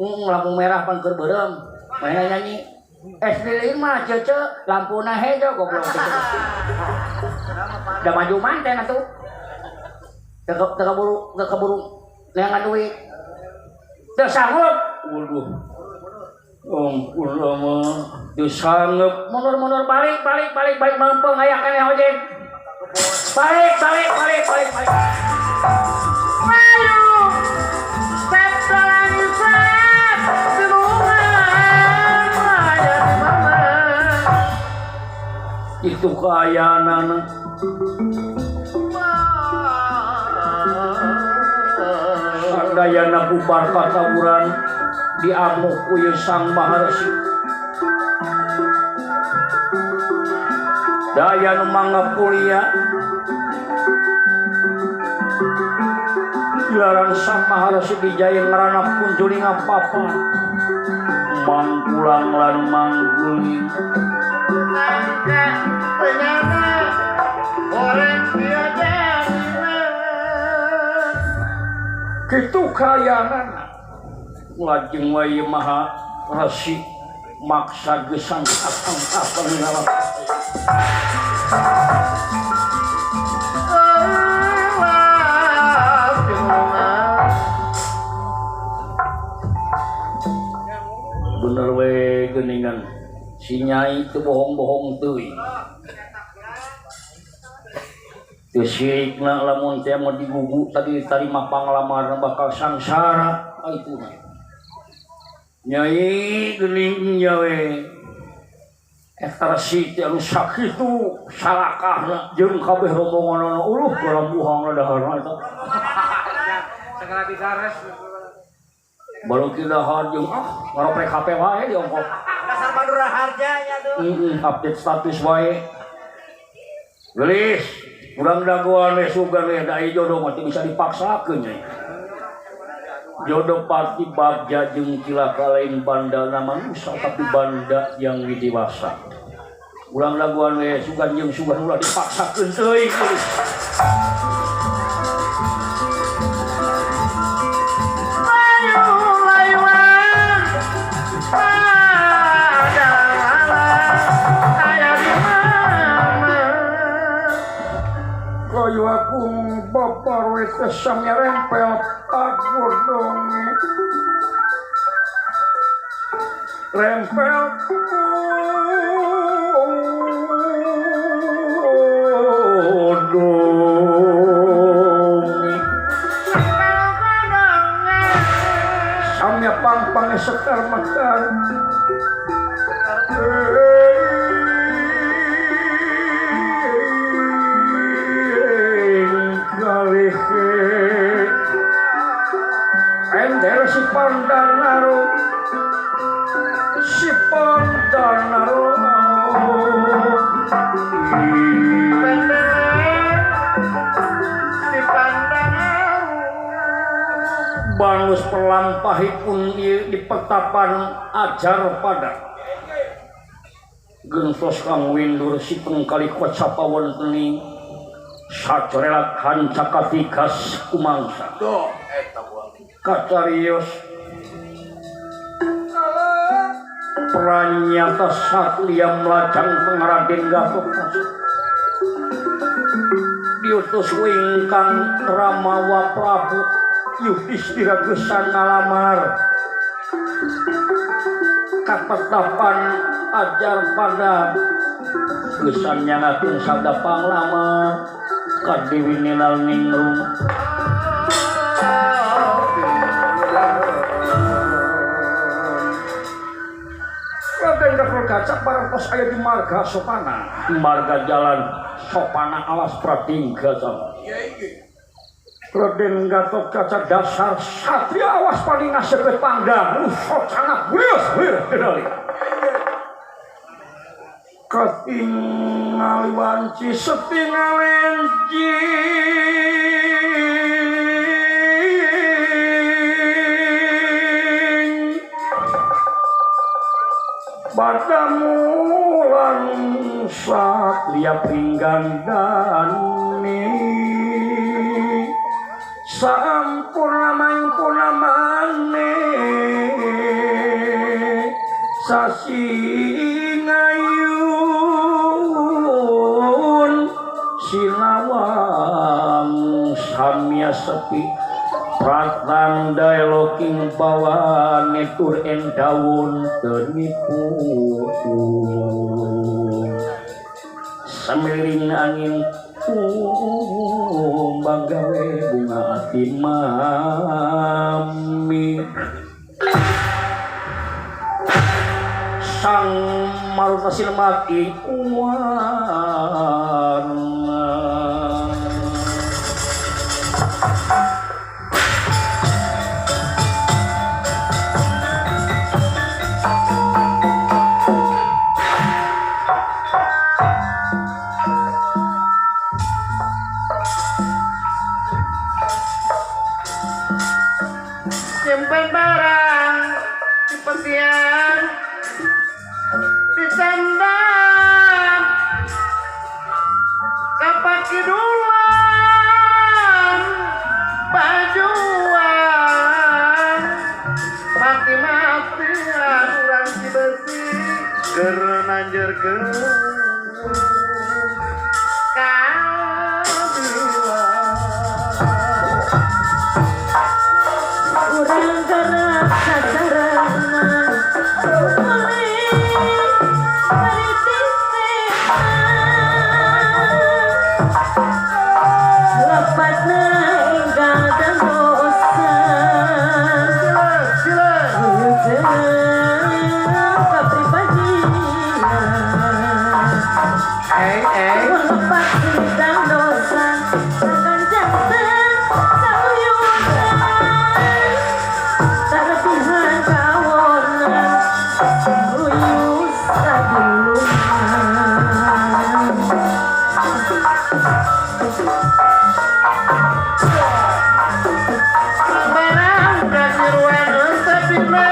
Lampu merah pan keur beureum manehna nyanyi es lilin mah cece lampuna hejo goblok da maju manten atuh teu keburu neangan duit teu sanggup waduh. Ampun lama, disanggup mundur-mundur balik balik balik balik mempeng aya keneh ojek. Balik balik balik balik balik. Malu, setelan sep, silungan aya di mama. Itu kaayaanana. Sadayana bubar kataburan. Diamuk ku ieu Sang Maharesi. Daya nu mangapulia dilarang Sang Maharesi dijaya ngaranna kunjulinga papan mangkulang lan mangguling. Sangka penyana orang tiada. Kitu kayanana lajeng wae maha resi maksa gesang akang-akang ngalap. Bener we geuningan si nyai teu bohong-bohong teuing. Teu sirikna lamun teh mah digugu tadi tarima panglamarna bakal sangsara itu mah. Nyai geuning nya we eta resi teh anu sakitu salakahna jeung kabeh rombonganna uluh galambuhangna daharna eta. Segala bisares. Baru kita dahar jeung ngaroprek HP wae di ongkos. Dasar Madura harja nya tuh. Update status wae. Gelis, urang dagoan we sugan we da jodoh mah teu bisa dipaksakeun nya. Jodoh pati bagja jeung cilaka lain bandana manusia tapi banda yang dewasa. Urang dagoan we sugan jeung sugan ulah dipaksakeun teuing. Agung babar wis samya rempel pagodonge rempel godonge samya pangpang sekar mekar. Ender si Pandanaro, si Pandanaro, si Pandanaro. Bangus perlampahipun di petapan ajar pada. Gentos kang windur si pengkali kocapa wontening. Sacorelat hanca katigas kumangsa. Kacarios pranyata satria melajang pengraden Gatotkaca diutus wingkang Ramawa Prabu Yudhistira gesang ngalamar kapetapan ajar pada gesan nyangakeun sabda panglamar ka Dewi Ninal Ningrum. Raden Gatotkaca parantos aya di marga Sopana, marga jalan Sopana alas Pratingga sama. Raden Gatotkaca dasar satria awas paling ngasepet pangdang, socana wios wir kedali. Katingali wanci setingalenci badamulan satria pringgandani sampurna mangpurna mane sasingayun sinawang samya sepi pratanda eloking bawane tur endawun tenipu semiring angin kumbang gawe bunga ati mami sang maruta silmati warna. Simpen barang di pesian di tenda kapakidulan bajuan. Keur nanjerkeun kabila. Urang gerak sacarana boleh lepatna enggal dan dosa Sila, sila. Kapribadian Eh, eh. lepat dan dosa akan jantan sauyunan tarbihan kawonan uyus saduluman. Barang kasiruan tepina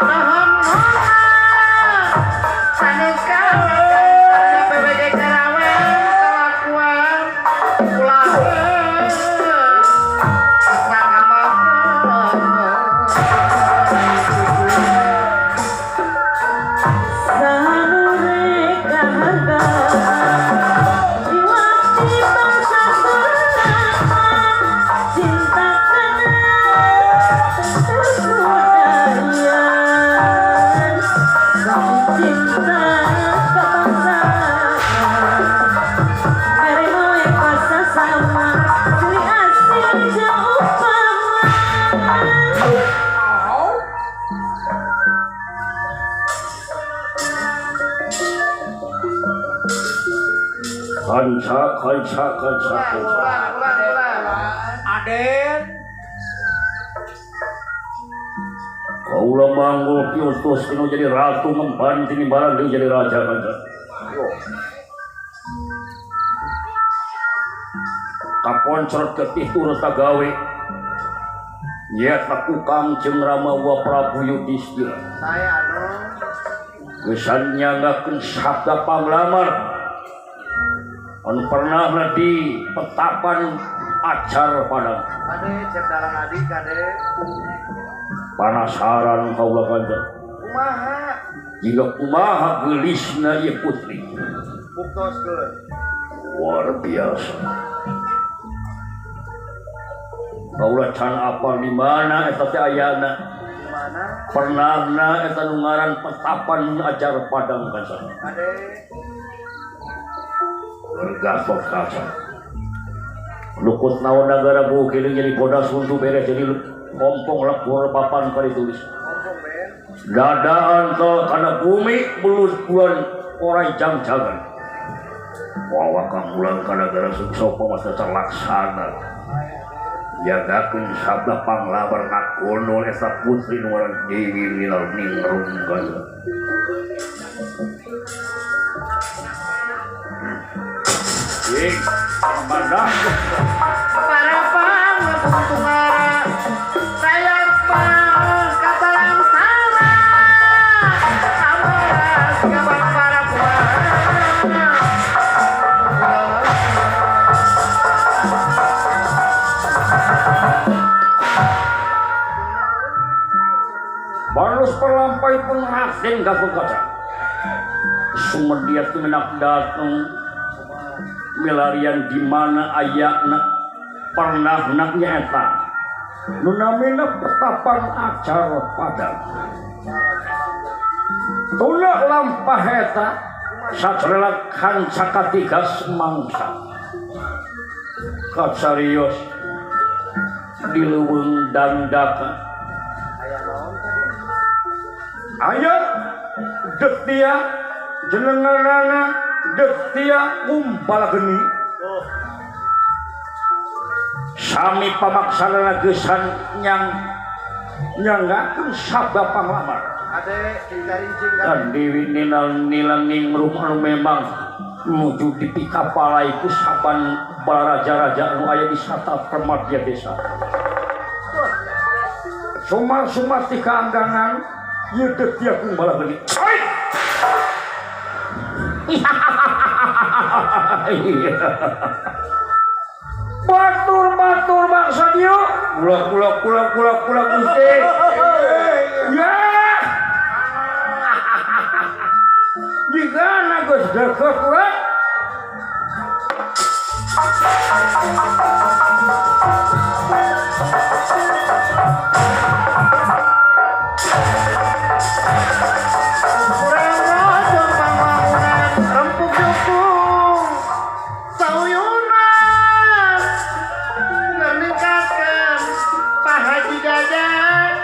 nahan nona sanes kawan PBG Karawang kelakuan ulah Sanure kaharga Diwakti bangsa suratan cinta kana kebudayaan sami cinta kebangsaan mere moe pasasama ciri asih jeung upama. Kanca kanca kanca kanca. Ulang, ulang, ulang. Aden. Kaula manggul piutus kena jadi ratu memban tinimbalan deui jadi raja kanca. Kaponcrot getih turut gawe. Nyata kukang jeung Rama wa Prabu Yudhistira. Saya anu Geus nyangakeun sabda panglamar anu pernah di petapan acar padang. Kade cek dalam adi kade. Panasaran kaula kanca. Kumaha? Jika kumaha geulisna ieu putri. Buktoskeun. Luar biasa. Kaula can apal di mana eta teh ayana. Di mana? Pernahna eta nu ngaran petapan ajar padang kanca. Kade. Bergatot kaca. Lukut naon nagara bukil jadi bodas untuk beres jadi kompong lebur papan kali tulis. Kompong ben. Dadaan to kana bumi belut bulan orai jang-jangan. Wawa kamulan kana negara suksopo masa terlaksana. Jagakeun sabda panglabar ngakono eta putri nu ngaran Dewi Minal Ningrum kanca. Ing mana Para pangatungara rayat pangkatalang sara amaras gabang para puan. Barus perlampai pun Raden Gatotkaca. Sumedia tumenak dateng milarian di mana ayana pernah naknya eta. Nu namina petapan acar padang. Tuna lampah eta satrela kanca katigas mangsa. Kacarios di leuweung dandaka. Aya detia jenenganana detia kumpala geni. Sami pamaksana gesan nyang nyanggakeun sabda panglamar. Ade carincing Dan Dewi Ninal Nilang Ningrum anu memang nuju dipikapalai ku saban bala raja-raja anu aya di sata permadya desa. Sumar-sumar ti kaanggangan ieu detia kumpala geni. Batur-batur bangsa dieu. Kula kula kula kula kula Gusti. Ya. Jigana geus deukeut urang. Kurang rojong pangwangunan rempug jukung sauyunan ningkatkeun Pak Haji Jajang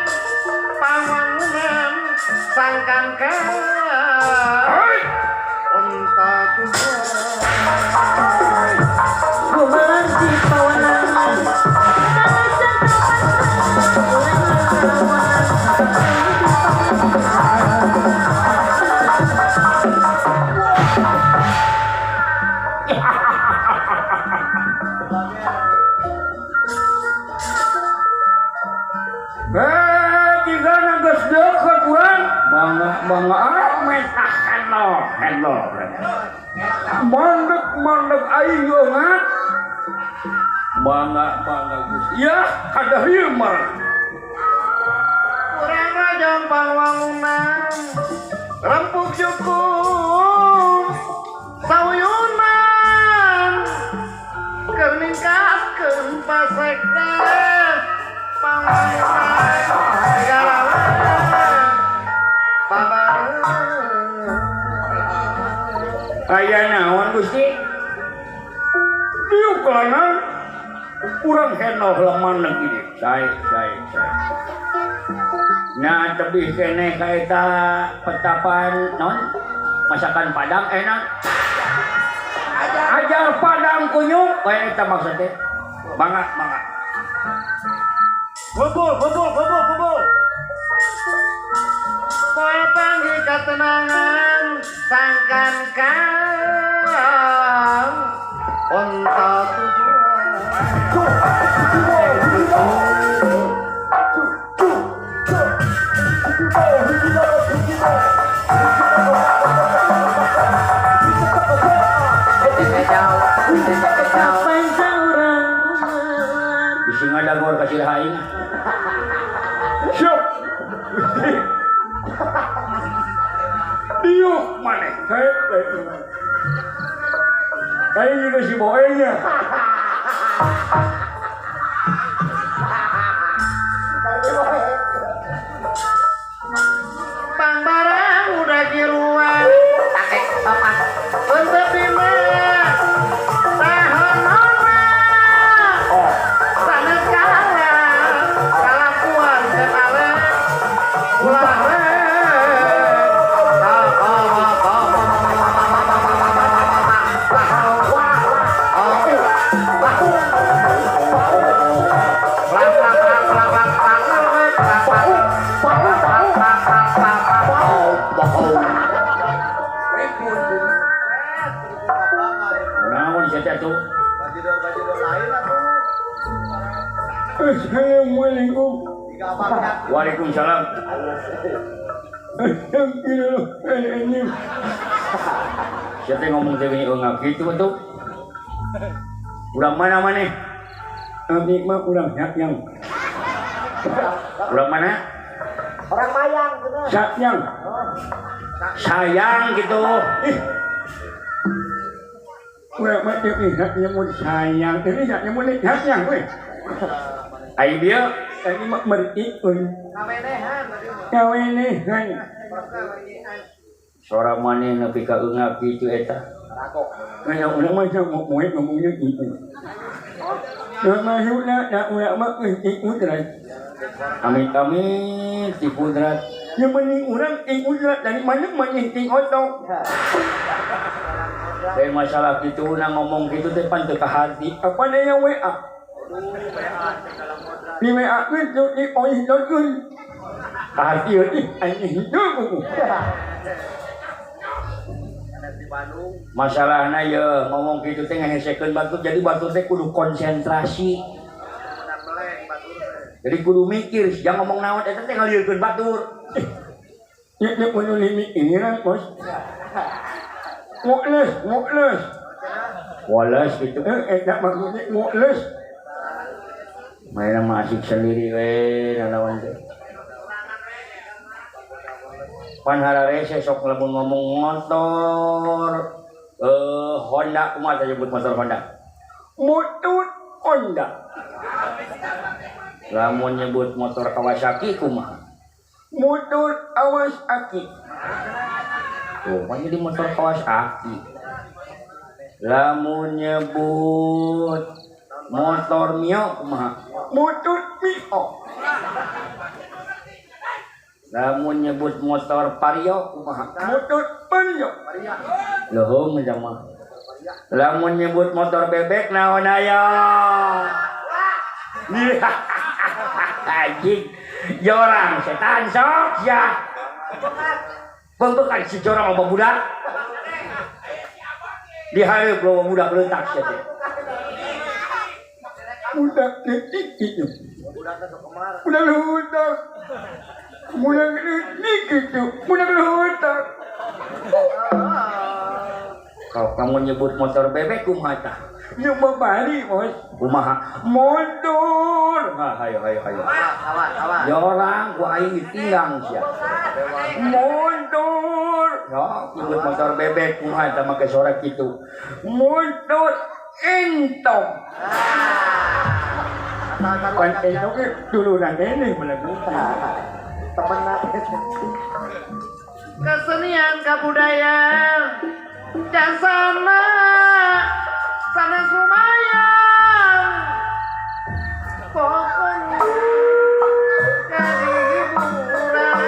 pangwangunan sangkan ka unta tujuan. Gumelar di pawanangan Jigana geus deukeut urang. Mangga mangga mentah handle handle. Mandek mandek aing eungat. Mangga mangga geus. Yah kada ieu mah. Kurang rojong pangwangunan rempug jukung sauyunan keur ningkatkeun pasekda pangwangunan galawan babareng. Aya naon Gusti? Diuk lanan urang henoh lemandeg ieu. Sae sae sae. Nah tebih keneh ka eta petapan naon? Masakan Padang enak. Ajar Padang kunyuk kaya eta maksud teh. Mangga mangga. Kumpul kumpul kumpul kumpul. Poe panggih katenangan sangkan kang unta tujuan. Kapan saurang gumelar Bisi ngadagor ka sirah aing. Siap. Diuk maneh. Aing juga si boengnya. Pang barang udah kiruan untuk bima tahanona sanes kalah kalakuan ketale ulah Naon sia teh atuh? Bajidor-bajidor lain atuh. Assalamualaikum. Tiga abang. Waalaikumsalam. Sia teh ngomong teh eungap kitu atuh. Urang mana maneh? Abdi mah urang Sakyang. Urang mana? Orang mayang gitu. Sakyang. Sayang gitu. Ih. Urang mah teh Sakyang mun sayang. Ini Sakyang mun Sakyang we. Ai bieu Ini mah mertikeun. Kawenehan tadi mah. Kawenehan. Sora maneh nepi ka eungap kitu eta. Kalau urang mah sok moe ngomongnya gitu. Nah, maksudna da urang mah geus ikutrat. Amit-amit ti kudrat. Yang penting urang ikutrat dari mana maneh ting otok. Teh masalah kitu na ngomong kitu teh pan teu ka hati. Apa daya WA? Di WA itu di voice note. Ka hati euy anjing itu. Masalahna ye ngomong kitu teh ngahesekeun batur, jadi batur teh kudu konsentrasi. Jadi kudu mikir, jangan ngomong naon eta teh ngalieurkeun batur. Nya nya kudu mikiran, Bos. Mukles, mukles. Woles gitu. Eta maksudnya mukles. Mainan mah asik sendiri we nanaon teh. Pan hararese sok lamun ngomong motor Honda kumaha teh nyebut motor Honda? Motor Honda. Lamun nyebut motor Kawasaki kumaha? Motor Kawasaki. Tuh, mah jadi motor Kawasaki. Lamun nyebut motor Mio kumaha? Motor Mio. Lamun nyebut motor Vario kumaha? Motor Vario. Leuheung aja mah. Lamun nyebut motor bebek naon aya? Anjing, jorang setan sok ya. Pembekan si jorang loba budak. Di hareup loba budak leutak sia teh. Budak leutik kitu. Budak leutak. Budak leutik kitu. Budak leutak. Kalau kamu nyebut motor bebek kumaha tah? Nyoba bari, bos. Kumaha? Motor. Ha, hayo hayo hayo. Jorang ku aing ditinggang sia. Motor. Ya, nyebut motor bebek kumaha tah make sora kitu. Motor entong. Kan entong ge dulunan keneh melebutan. Temenan. Kesenian kebudayaan jasana sanes lumayan pokoknya jadi hiburan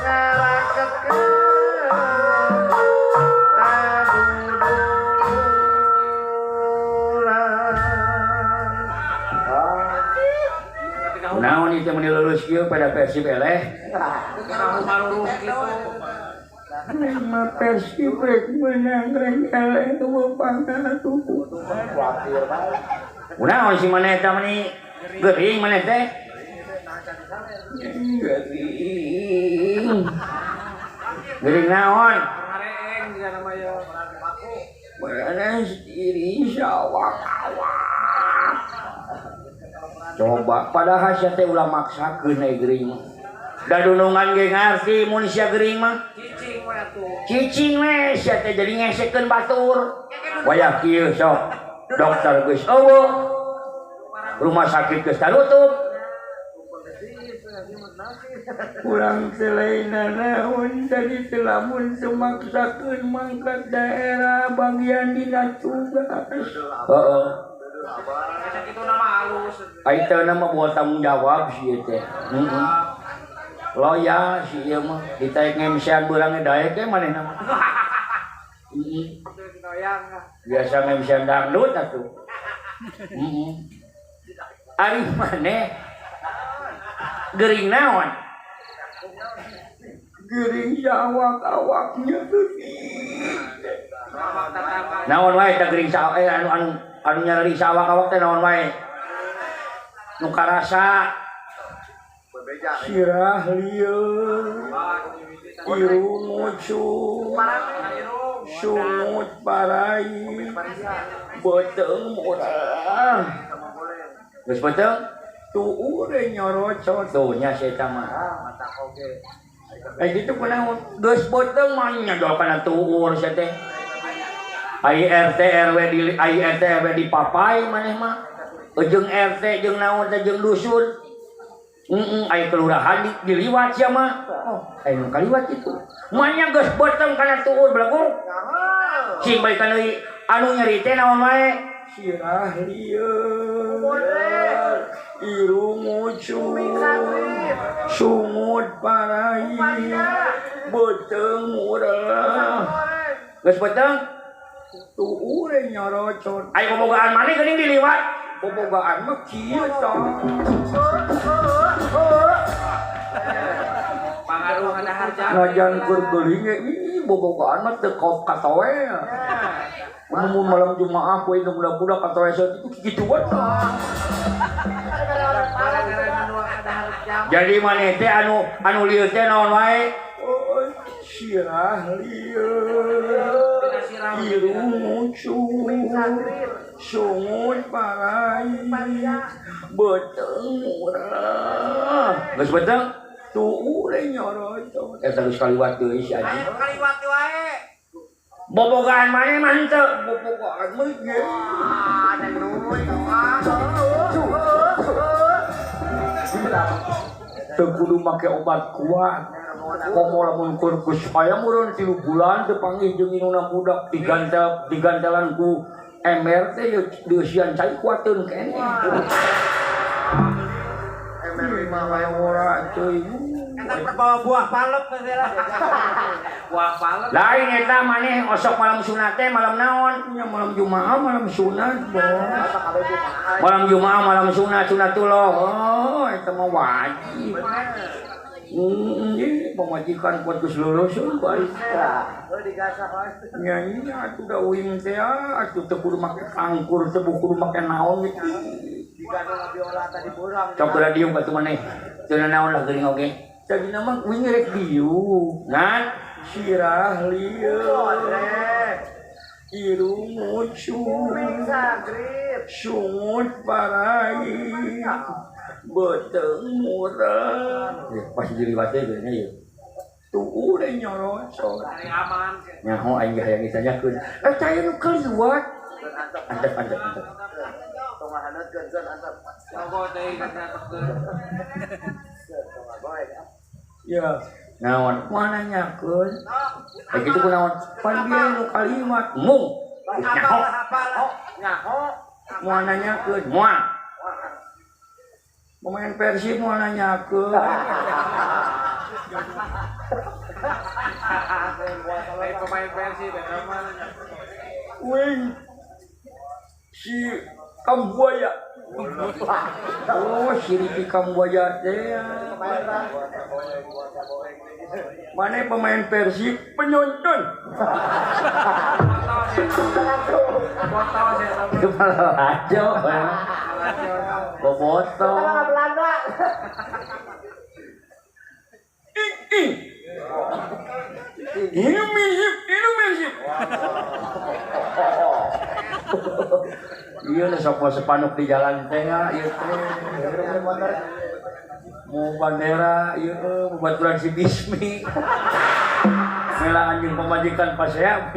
ngaraketkeun kabuduran. Naon ieu meni lulus kieu pada Persib eleh? Nama Persib rek menang rek eleh eueuh pangatuh. Kunaon si maneh eta meni gering maneh teh? Gering. Gering naon? Beres diri sawak-awak. Coba padahal sia teh ulah maksakeun ai gering mah. Da dunungan ge ngarti mun sia gering mah. Cicing we atuh. Cicing we sia teh jadi ngesekeun batur. Wayah kieu sok dokter geus eueuh. Rumah sakit geus tarutup. Kurang selain naon tadi lamun sumaksakeun mangkat daerah bagian dina tugas. Heeh. Ai teu nama buat tanggung jawab sih teh. Heeh. Loyal si ieu mah ditaek ngemsean beurang ge daek ge manehna mah. Heeh. Biasa ngemsean dangdut atuh. Heeh. Ari maneh gering naon? Gering awak-awaknya naon wae teh gering sa anu anu anu nyareri sawak-awak teh naon wae? Nu karasa sirah lieur, irung ngucung, sungut parai, beuteung murah. Geus beuteung? Tuur nyorocot. Tuh nya si eta mah. Eh kitu kunaon? Geus beuteung mah nya kana tuur sia teh. Ai RT RW di ai RT RW di papai maneh mah. Jeung RT jeung naon teh jeung dusun. Heeh, ai kelurahan diliwat sia mah. Oh, ai nu kaliwat kitu. Manya geus beuteung kana tuur belagu. Cing bae kana anu nyeri teh naon wae? Sirah lieur, irung ngucung, sungut parai, beuteung murah. Geus beuteung? Tuur nyorocot. Ai bobogaan maneh geuning diliwat? Bobogaan mah kieu tah. Najan keur geuling ge ih bobogaan mah teu katoe. Mun malam Jumaah ku indung budak katoe saeutik itu kikituan. Jadi maneh teh anu anu lieu teh naon wae? Sirah lieur, irung ngucung, sungut parai, beuteung murah. Geus beuteung? Tuur Tuh nyorocot. Eta geus kaliwat deui si Aji. Kaliwat wae. Bobogaan maneh mah henteu. Bobogaan mah ge. Ah, neng nuy. Teu kudu make obat kuat. Komo lamun keur geus aya meureun 3 bulan teu panggih jeung indungna budak digantel digantelan ku MRT ye dieusian cai kuateun keneh. MR5 wae ora cuy. Eta perbawa buah palep teh lah. Buah palep. Lain eta maneh osok malam sunat teh malam naon? Nya malam Jumaah malam sunat, Bos. Malam Jumaah malam sunat sunatullah. Oh, eta mah wajib. Heeh, pamajikan kuat geus lulus baik. Heuh digasah wae. Nya nya atuh da uing teh atuh teu kudu make angkur teu kudu make naon gitu. Digano ngabiola tadi burang. Sok geura diuk atuh maneh. Teu naon lah geuning oge. Tadina mah uing rek diuk. Ngan sirah lieur. Irung mucung. Sungut parai. Beuteung murah. Pas diliwat teh geuning ieu. Tuh udah nyorocot. Aman. Nyaho aing ge hayang ditanyakeun. Eta aya nu kaliwat. Antep antep antep. Tong ngahaneutkeun zeun antep. Sogo deui ka Ya, naon? Moal nanyakeun. Eh kitu kunaon? Pan bieu nu kaliwat. Mung. Nyaho. Nyaho. Moal nanyakeun. Moal. Pemain Persib moal nanyakeun. Pemain Persib eta mah. Wing si Kambuaya. Oh, si Riki Kambuaya teh. Mana pemain Persib penonton. Kepala aja. Boboto. Belanda. Ini mirip, ini mirip. Iya, nu sok sepanuk di jalan teh ieu teh. Mau bandera, ieu mau baturan si Bismi. Mela anjing pemajikan pasea.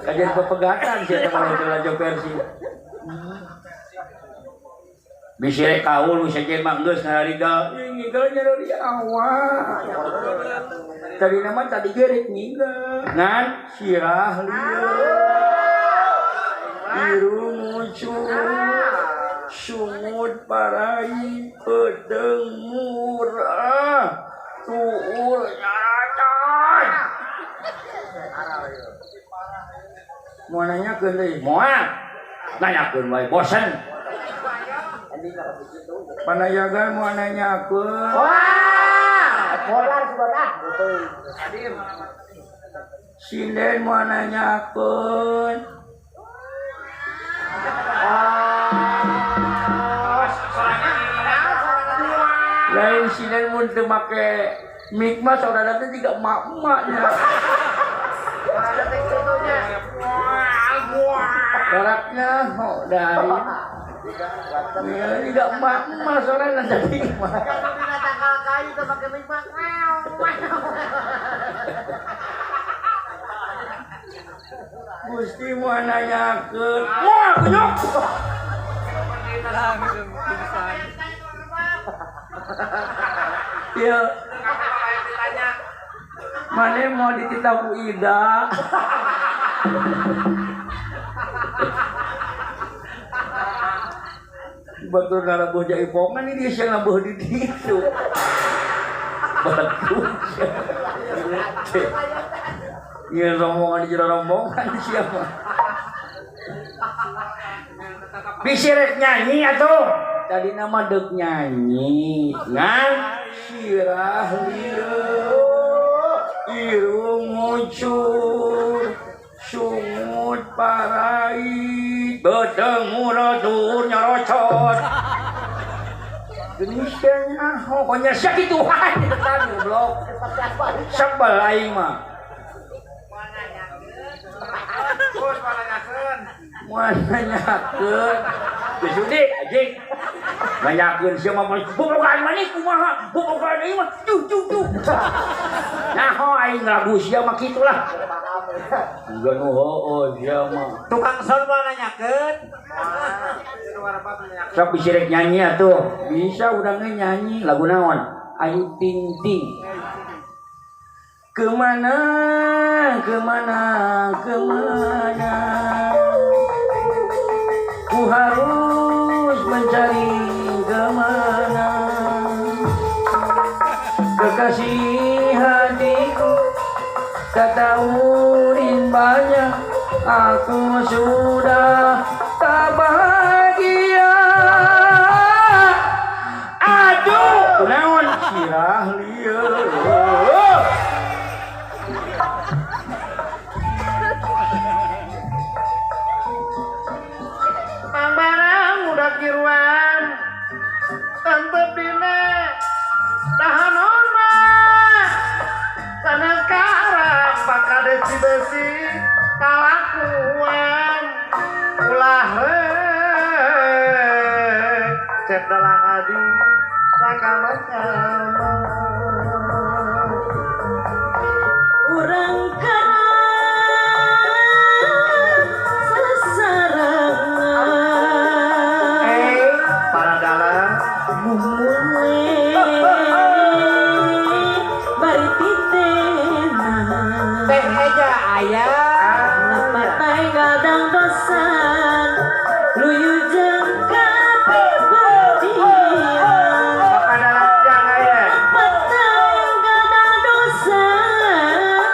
Kajian pepegatan sih eta kalau teu lajo Persib. Bisi rek kaul nu sejen mah geus ngararigal. Ngigal nyarori awak. Tadi nama tadi ge rek ngigal. Ngan sirah lieur. Irung muncul. Sungut parai beuteung murah. Tuur nyaracan. Mau nanyakeun deui? Moal. Nanyakeun wae bosen. Panayagan mau nanyakeun. Wah, bolar sudah. Sinden mau nanyakeun. Lain sinden mun teu make mic mah saudara teh jiga emak-emaknya. Karaknya oh dari ya, tidak emak-emak soalnya nanti mah. Kalau dina tangkal kayu teh make mic mah. Gusti mau nanyakeun. Moal kunyuk. Langsung pingsan. Iya. Mana mau dititah ku Ida. Batur narabuh jaipongan ini dia siang nabuh di ditu. Batur. Iya rombongan di jero rombongan siapa? Bisi rek nyanyi atuh. Tadi nama dek nyanyi. Ngan sirah lieur. Irung muncul. Sungut parai. Beuteung murah dur nyarocot. Geus nyaho nya sakitu wae tadi goblok. Sebel aing mah. Bos moal nanyakeun. Moal nanyakeun. Geus sudi anjing. Nanyakeun sia mah bobogohan maneh kumaha? Bobogohan ieu mah duh duh duh. Nyaho aing lagu sia mah kitu lah. Juga nu heueuh sia mah. Tukang sound mah nanyakeun. Sok bisa rek nyanyi atuh. Bisa urang ge nyanyi lagu naon? Ayu Ting Ting. Kemana, kemana, kemana ku harus mencari kemana kekasih hatiku tak tahu rimbanya aku sudah tak bahagia. Aduh, naon sirah lieur. Pangbarang udah kiruan tentep dina dahan horma sanes karang pakade si besi kalakuan ulah rek cep dalang adi sakama-sama urang karang sasarangan para dalang mumule bari titena Teh eja aya lapatai gadang dosan luyu jeung kapribadian para dalang jang aya lapatai gadang dosan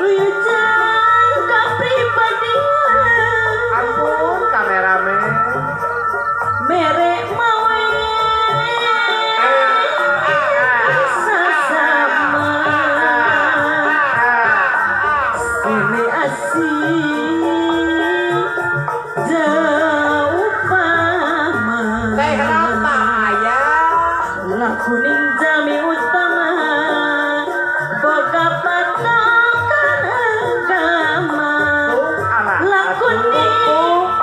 luyu jeung kapribadian ampun kameramen mere mawe sasama ini asih jauh pama Teh rama aya lakuning jami utama boga patokan agama lakuning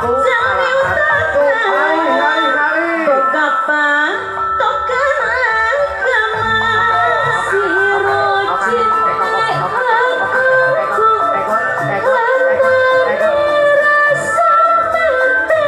jami utama boga patokan agama siro cinti aku lantaran rasa tete.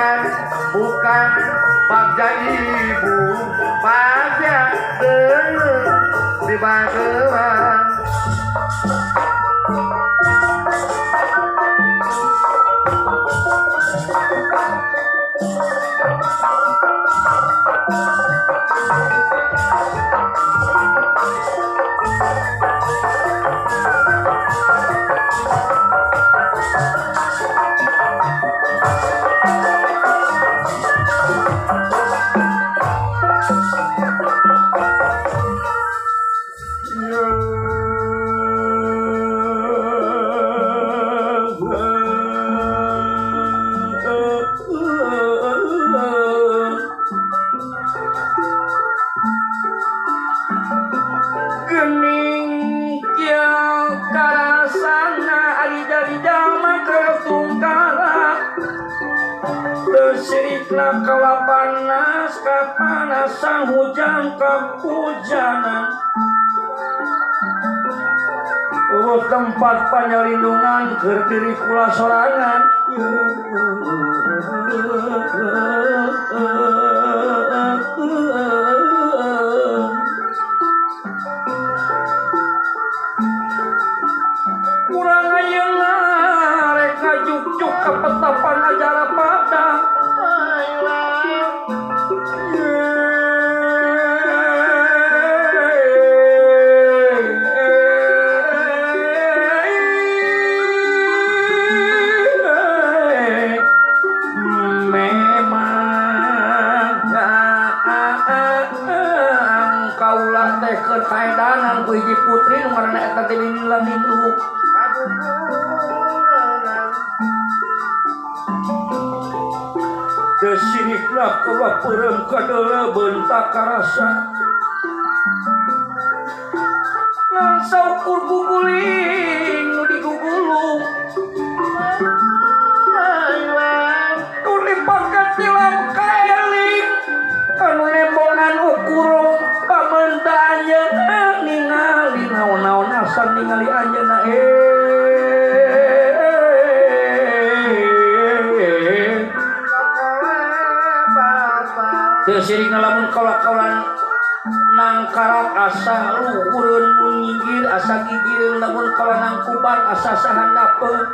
Bukan bukan bagja ibu bagja deuleu di bagelan. Gening kieu karasana ari dari jalma keur tungkara teu sirikna kaula panas kapanasan hujan kahujanan. Oh, tempat panyalindungan keur diri kula sorangan. Kurang ayeuna rek ngajuk-juk ka petapan ajara padang. Memang kaulah teh keur kaedanan ku hiji putri nu ngaranna eta teh Nila Ninduk. Teu sirikna kaula peureum kadeuleu beunta karasa. Ngan saukur guguling nu digugulung. Nu dipangkat tilam kaeling anu nembongan ukur pamenta anjeunna ningali naon-naon asa ningali anjeunna Teu sirikna lamun kaula-kaulan nangkarak asa luhureun nu nyinggir asa gigireun lamun kaula nangkuban asa sahandapeun.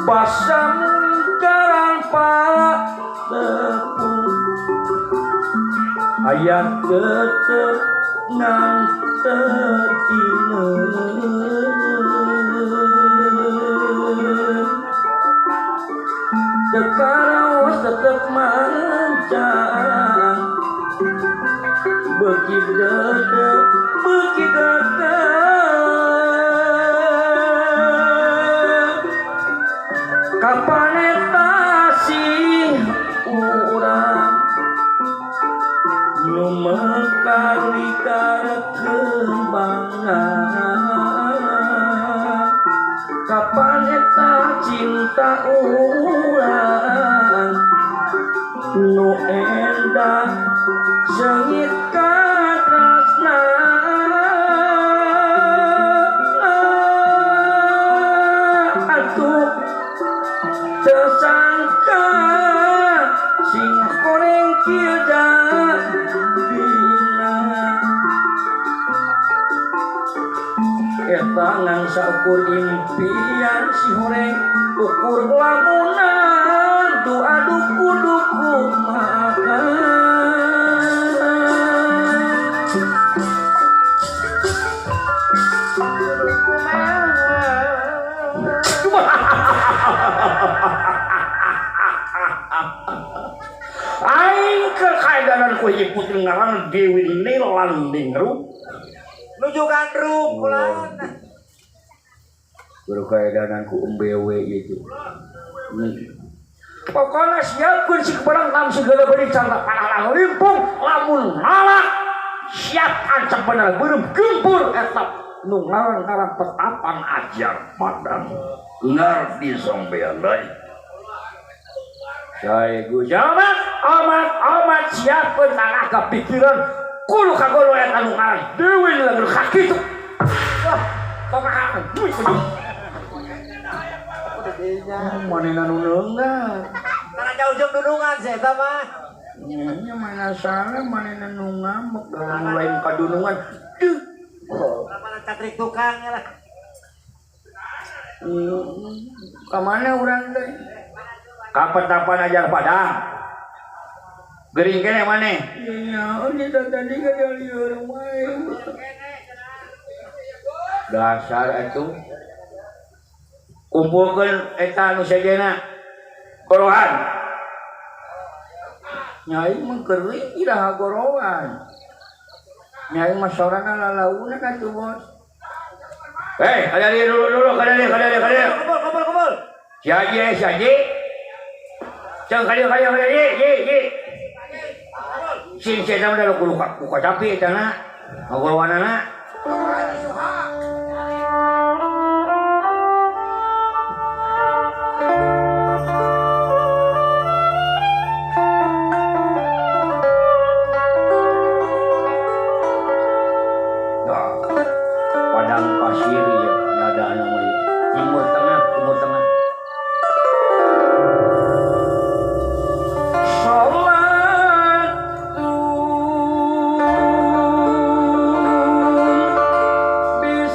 Basa mungkaran patepung aya tetep nang tetineun tekaraos tetep mancang beuki dedek beuki dedek kapan eta sih urang nu mekar likar kembangan kapan eta cinta urang nu endah seungit katresna atuh tersangka sing koreng kieu dina eta ngangsa ukur impian si horeng ukur lamunan doa duku-duku makan. Aing kekaedanan ku hiji putri ngaran Dewi Nilandingrum nuju gandrung kulan guru kaedanan ku embewe ieu. Pokona siapkeun si barang tam segala beri canda panah limpung lamun nalak siap ancam bener beureum gempur eta nu ngaran-ngaran petapan ajar padang ngarti sampean deui. Saya gujamat amat amat siapkeun tangah kepikiran Kudu kagolo eta nu ngaran Dewi Lila nu kakitu. Wah, kumaha duit kudu. Manehna nu neunggat. Tara jauh-jauh dunungan sih eta mah. Nya mana salah manehna nu ngambek nu lain kadunungan. Duh. Mana catrik tukang lah. Ka mana urang teh? Ka petapan ajar Padang. Gering keneh maneh? Iya, ini tadi ka lieur wae. Dasar atuh. Kumpulkeun eta nu sejenna. Gorohan. Nyai mah gering iraha gorohan. Nyai mah sorana lalauna atuh bos. Hei, kada dia dulu, kada dia. Kumpul. Si Haji. Cang kada ye. Sing cenah mah kudu ku kacapi eta na. Ngagorohanana. Padang pasir ya, ada namanya. Timur Tengah. Sholat bila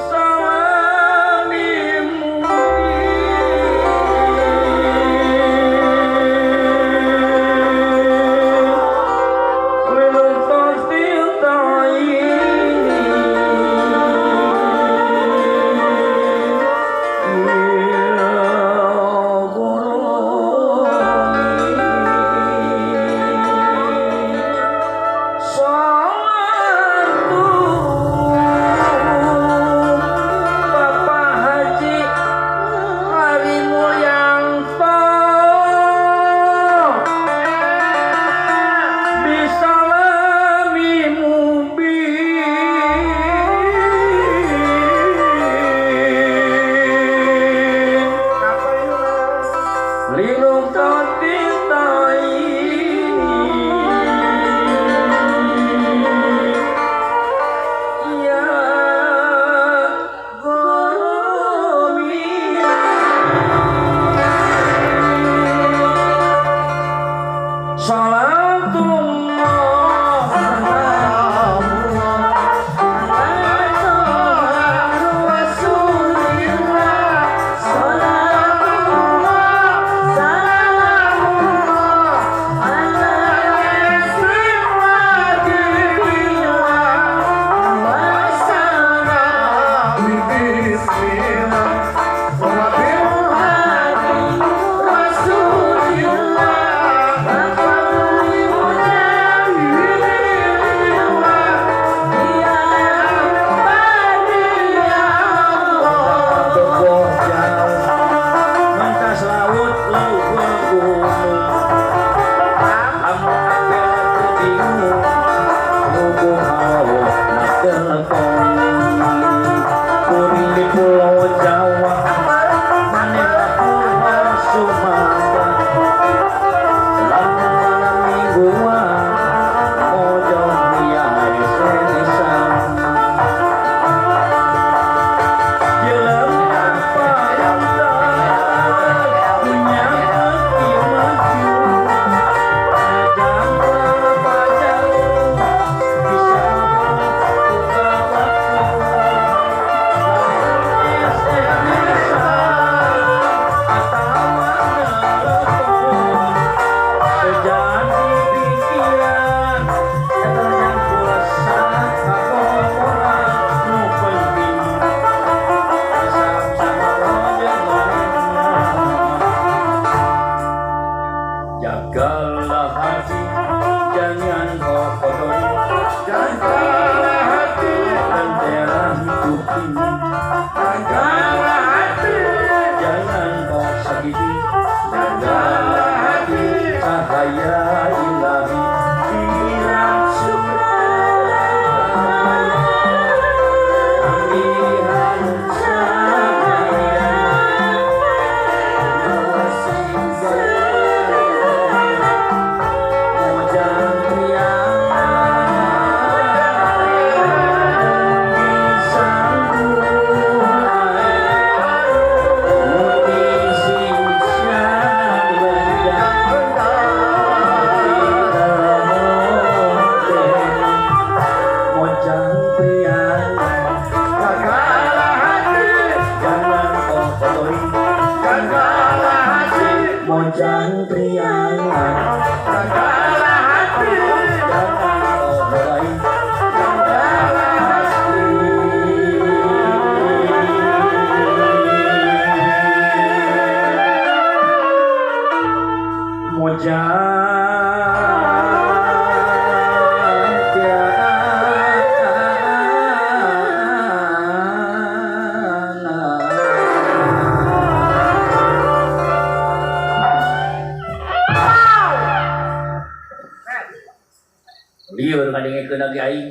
Didengekeun lagi aing.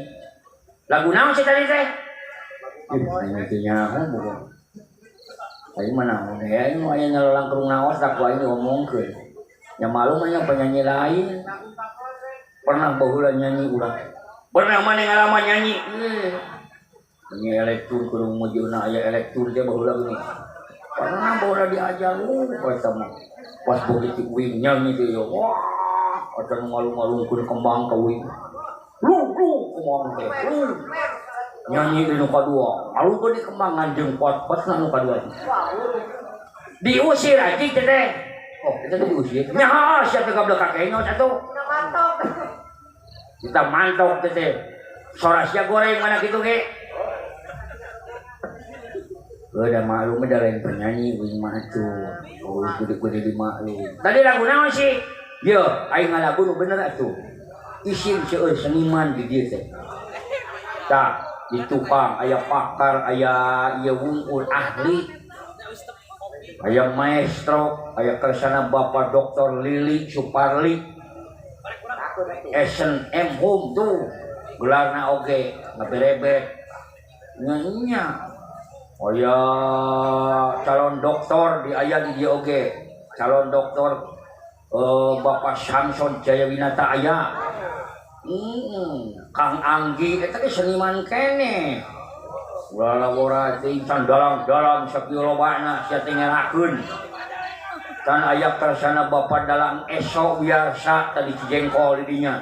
Lagu naon sih tadi teh? Ih, aing teh nyaho bukan. Aing mah naon ya, aing mah aya ngalangkrung naos tak ku aing diomongkeun. Nya malu mah nya penyanyi lain. Pernah baheula nyanyi urang. Pernah maneh ngalaman nyanyi? Ieu. Nyanyi elektur kudu mujurna aya elektur teh baheula geuning. Pernah baheula diajar eta mah. Pas begitu uing nyanyi teh wah, acan ngalung-ngalungkeun kembang ka uing. Lung lung kembang teh. Lung. Nyanyi di nu kadua, ngalungkeun di kembangan jeung pot-potna nu kadua. Diusir anjing teh teh. Oh, eta teh diusir. Nya sia teh gablek ka kenyot atuh. Kita mantok teh teh. Sora sia goreng mana kitu ge. Udah maklum ada lain penyanyi uing mah atuh. Oh, gede-gede di maklum. Tadi lagu naon sih? Yo, aing ngalagu nu bener atuh. Isin seueur seniman di dieu teh. Tah, di tukang aya pakar, aya ieu wungkul ahli. Aya maestro, aya kersana Bapak Dr. Lili Suparli. Esen M Home tuh gelarna oge ngaberebet. Nya. Aya calon doktor di aya di dieu oge. Calon doktor Bapak Samson Jayawinata aya. Kang Anggi eta ge seniman keneh. Ulah labora teh can dalang-dalang sakieu lobana sia teh ngelakeun. Kan aya kersana Bapak Dalang Eso biasa tadi Cijengkol di dinya.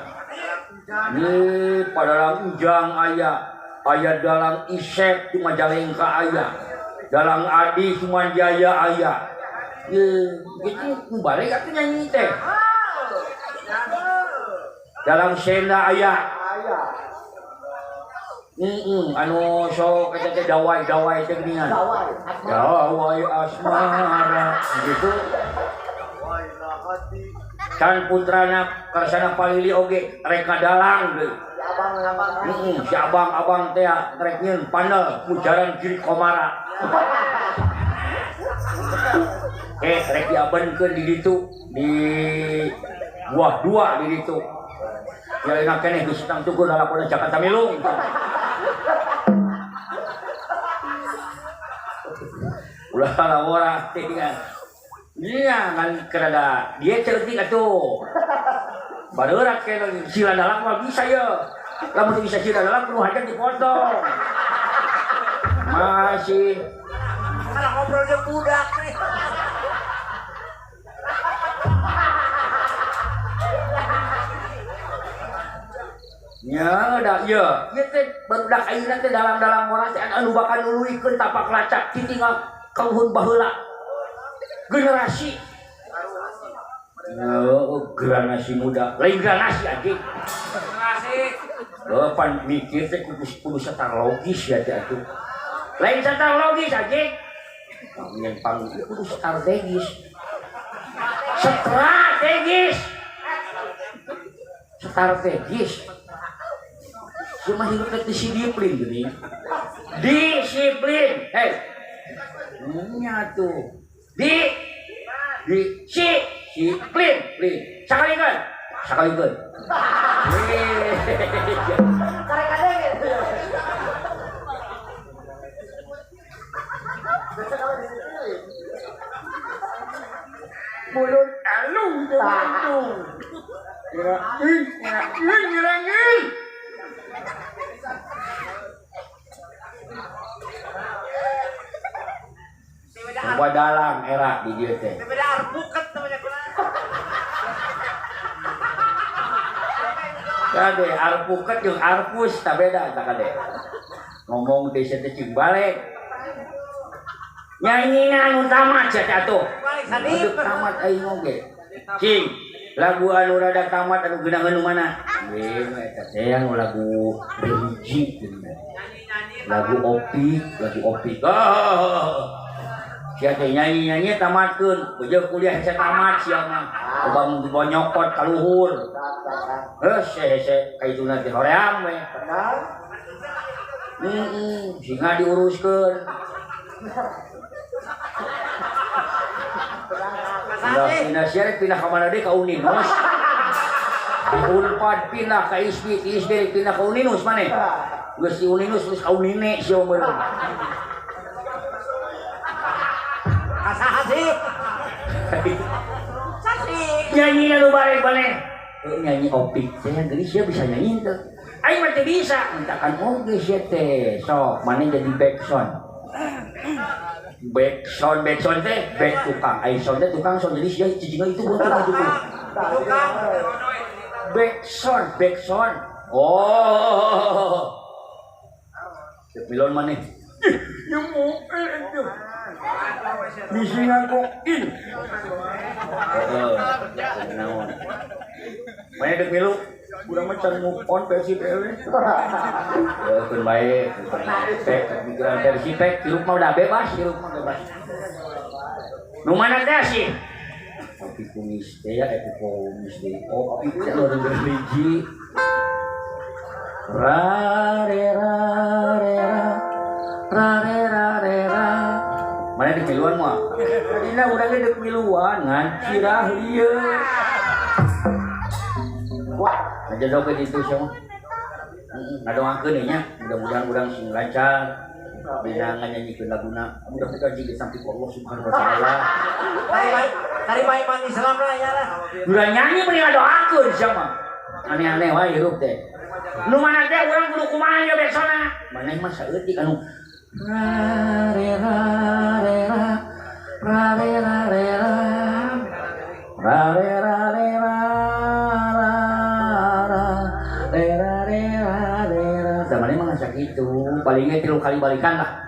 Ye padalang Ujang aya. Aya Dalang Isep di Majalengka aya. Dalang Adi Sumanjaya aya. Ye gitu balik atuh nyanyi teh. Dalang Senda aya. Anu sok eta teh dawai-dawai teh geuningan. Dawai asmara gitu. Can putrana kersana Palili oge rek ngadalang deui. Si abang-abang teh rek nyieun panel pujaran Giri Komara. Rek diabenkeun di ditu di buah dua di ditu. Ya enak keneh geus tangtukeun lalakona Jakarta Milung. Ulah lawara teh kan. Iya kan kerada dia cerdik atuh. Barurak kena sila dalam mah bisa ya. Lamun bisa sila dalam kudu hayang dipotong. Masih kalau ngobrol jeung budak nih. Nya da ieu, ieu teh barudak ayeuna teh dalam-dalam orang teh anu bakal nuluykeun tapak lacak titinggal kaluhun baheula. Generasi. Oh, generasi muda. Lain generasi anjing. Generasi. Oh, pan mikir teh kudu secara logis ya teh atuh. Lain secara logis anjing. Yang pang kudu strategis. Strategis. Strategis. Cuma hidup teh disiplin gini. Disiplin. Hei. Nya tuh. Di si si plin plin. Sakalikeun. Sakalikeun. Karek-karek. Mulut alung tuh. Ngerain, ngerain, ngerain. Coba dalang era di dieu teh. Beda arpuket namanya kula. Kade arpuket jeung arpus tak beda tak kade. Ngomong teh teh cing balik. Nyanyian anu tamat sia teh atuh. Aduh tamat aing oge. Cing, lagu anu rada tamat anu geunangan nu mana? Ye eta teh anu lagu religi lagu opik, lagu opik. Oh. Sia teh nyanyi-nyanyi tamatkeun, beujeuk kuliah hese tamat sia mah. Obang dibonyokot ka luhur. Heuh hese kaituna teh hoream we. Heeh, singa diuruskeun. Pindah pindah sia pindah ka mana deui ka Uninus. Di Unpad pindah ka ISBI, di ISBI pindah ka Uninus maneh. Geus di Uninus terus ka Unine sia mah. Kasaha sih? Nyanyi nu bareng maneh. Nyanyi Opik teh geulis sia bisa nyanyi teh. Aing mah teu bisa, mentakan oge sia teh. Sok maneh jadi backsound. Backsound, backsound teh back tukang. Aing sound teh tukang sound jadi sia cicingna itu bukan itu. Tukang. Backsound, backsound. Oh. Milon maneh. Ih, mau itu. Bisi ngangkokin. Heeh. Naon. Maneh deuk milu. Urang mah can move on Persib we. Keun bae, pek pikiran Persib pek hirup mah udah bebas, hirup mah bebas. Nu mana teh sih? Opi kumis teh ya, epi kumis teh. Opi teh nu hiji. Ra re ra re ra ra re ra re ra. Mana deuk miluan moal? Tadina urang ge deuk miluan ngan cirah lieu. Wah, ngajodoh ke ditu sia mah. Ngadoakeun nya, mudah-mudahan urang sing lancar. Dina nganyanyikeun laguna, mudah-mudahan jeung sampai ku Allah Subhanahu wa taala. Tarima iman Islam lah ya lah. Urang nyanyi mending ngadoakeun sia mah. Aneh-aneh wae hirup teh. Nu mana teh urang kudu kumaha ye besona? Maneh mah saeutik anu ra re ra re ra ra re ra re ra ra re ra re ra sakitu palingnya 3 kali balikan lah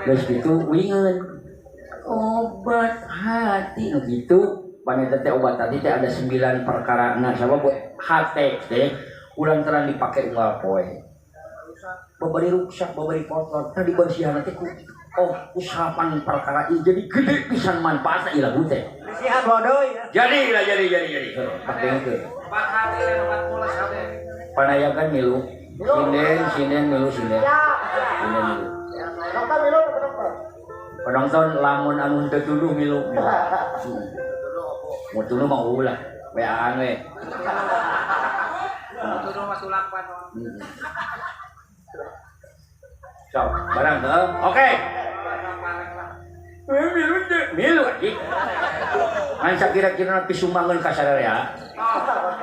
geus kitu wingeun obat hati nu kitu paneta teh obat hati teh ada 9 perkara nah sabab hate teh ulang terang dipake unggal poe babari ruksak babari kotor tah dibersihan teh ku oh usapan perkara ieu jadi gede pisan manfaatna ieu lagu teh bersihan bodoh ya jadi lah jadi padengekeun obat hati lain obat mules hate panayagan milu sinden, sinden, milu, sinden. Sinden, milu. Penonton milu atau penonton? Penonton lamun anu teu tuduh milu. Mau tuduh mah ulah, weaan we. Tuduh mah tulakpan. Sok, barang teu. Oke. Milu teu, milu anjing. Ngan sakira-kira pisumbangeun ka sararea.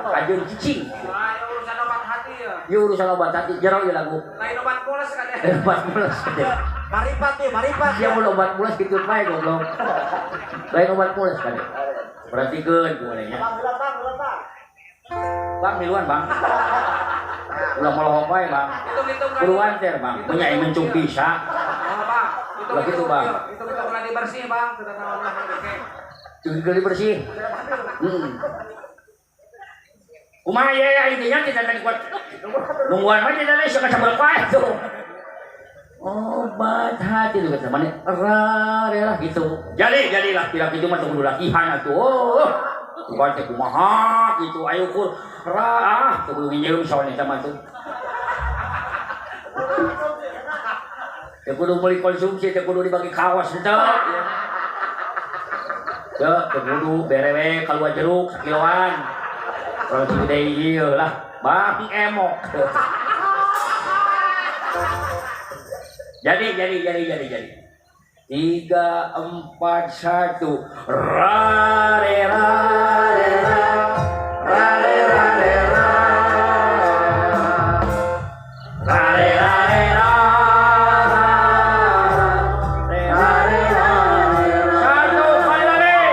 Kajeun cicing. Ya urusan obat hati, jero ya lagu. Lain obat mules kan ya. Obat mules kan ya. Maripat nih, maripat. Sia mun obat mules kitu bae goblok. Lain obat mules kan ya. Perhatikeun kumaha nya. Bang, bang, bang. Bang miluan, Bang. Ulah molohok wae, Bang. Buruan teh, Bang. Nya mencung bisa. Oh, Bang. Ulah kitu, Bang. Hitung-hitung lagi bersih, Bang. Teu naon lah oke. Hitung bersih. Heeh. Kumaha ya intinya kita tadi kuat nungguan mah kita tadi suka sabar wae tuh. Obat hati lu kata mana ra lah gitu. Jadi jadilah pira kitu mah kudu latihan atuh. Oh, bukan teh kumaha gitu ayo ukur ra ah teu kudu nginjeum soalnya sama tuh. Teu kudu meuli konsumsi teu kudu dibagi kawas teu. Teu teu kudu bere we kaluar jeruk sakiloan. Kalau gede ieu lah, Bang emok. Jadi. 3, 4, 1. Ra re ra re ra. Ra re ra re ra. Ra re ra re ra. Re ra re ra. 1 kali lagi.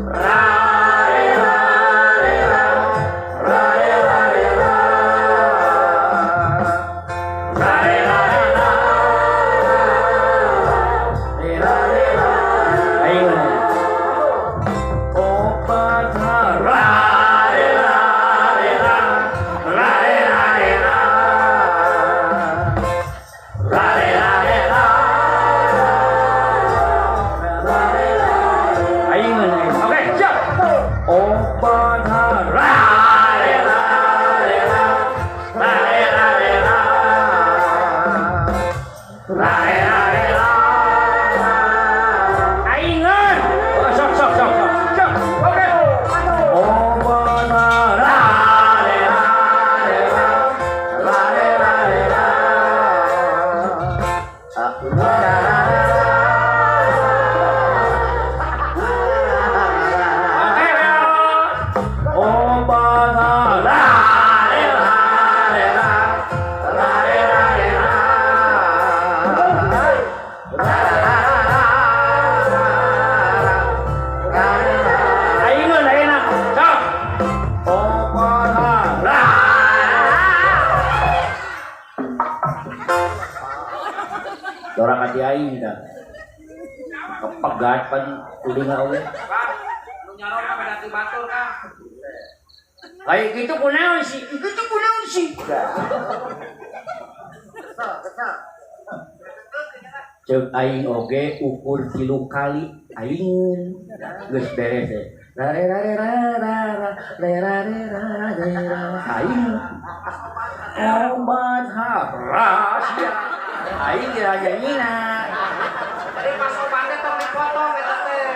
Ra re ra re ra. Ra re ra re ra. Ra re ra re ra. Re ra re ra. Ayo. Obat ra Dora ka ti aing da. Kepegat pan ulinga oge. Kang, nu nyaror ka beda ti batur Kang. Kayak gitu kunaon sih? Gitu kunaon sih? Ceuk aing oge ukur 3 kali aing geus beres teh. Rare rare ra ra ra re ra re ra re ra aing obat haras ya. Aing kira nyanyina. Jadi pas obatnya tong dipotong eta teh.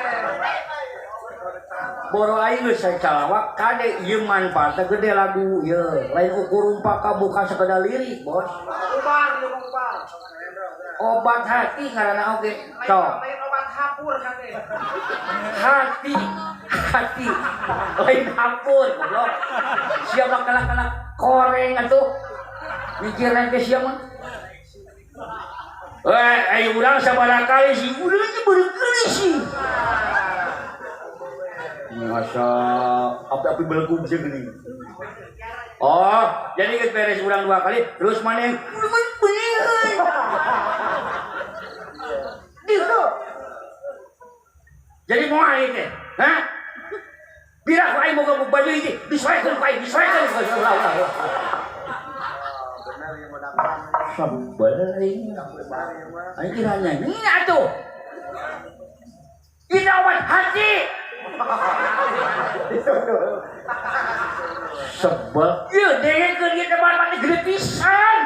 Boro aing geus calawak kade ieu manfaatna gede lagu ieu. Lain ukur rumpaka bukan sekedar lirik, Bos. Ubar ieu mah ubar. Obat hati ngaranna oge. Sok. Lain obat hapur kate. Hati, hati. Lain hapur goblok. Siapa kalak-kalak koreng atuh. Mikirna teh sia mah. Eh, ayo urang sabaraha kali sih, urang teh beureukeun sih. Masa api-api belegug jeung geuning. Oh, jadi geus beres urang 2 kali, terus maneh jadi moal ieu teh. Hah? Bira ku aing boga baju ieu disoekeun ku aing, disoekeun. Ulah ulah ulah. Sebel aing. Aing kira nyanyi atuh. Kita obat hati. Sebel. Ieu dengekeun ieu teh manfaatna gede pisan.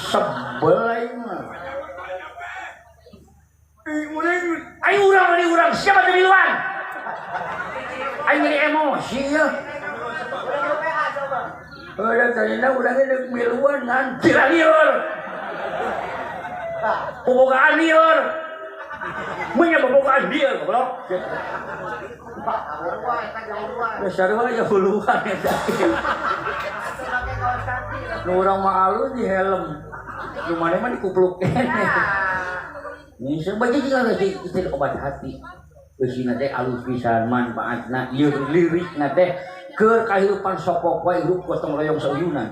Sebel aing mah. Aing urang mani urang siapa teh miluan? Aing jadi emosi ya. Udah tadina urang ge deuk miluan ngan gila lieur. Bobogaan lieur. Mun nya bobogaan lieur goblok. Geus sarua ya huluan eta. Nu urang mah alus di helm. Nu maneh mah dikupluk keneh. Ini sebagai juga itu obat hati. Eusina teh alus pisan manfaatna ieu lirikna teh keur kahirupan sopok wae hirup gotong royong sauyunan.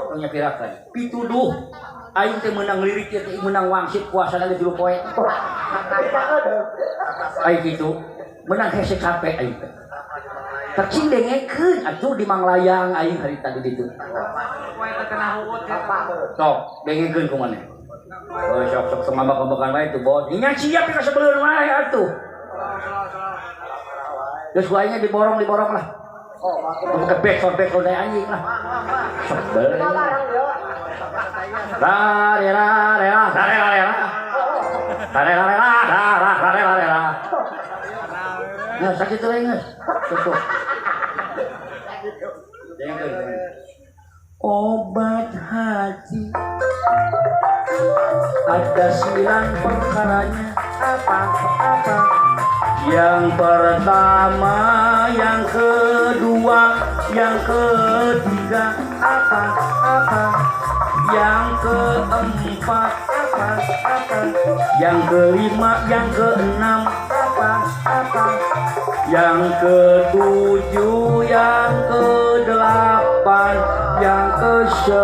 Tong nyapirakan. Pituduh aing teh meunang lirik ieu teh meunang wangsit kuasana ge 3 poe. Aing kitu meunang hese capek aing teh. Tercing dengekeun atuh di Manglayang aing harita di ditu. Sok dengekeun ku maneh. Oh, sok sok ngambek-ngambekan wae tuh, Bos. Nya siap ka sebelum wae atuh. Geus ku aing diborong-diborong lah. Oh, ke backsound-backsound deui anjing lah. Sebel. Ra re ra re ra ra re ra re ra. Ra re ra re ra ra ra re ra re ra. Nah, sakit tuh geus. Cukup. Obat hati ada 9 perkaranya. Apa-apa? Yang pertama, yang kedua, yang ketiga, apa-apa? Yang keempat, apa-apa? Yang kelima, yang keenam, apa-apa? Yang ketujuh, yang kedelapan, yang kesembilan.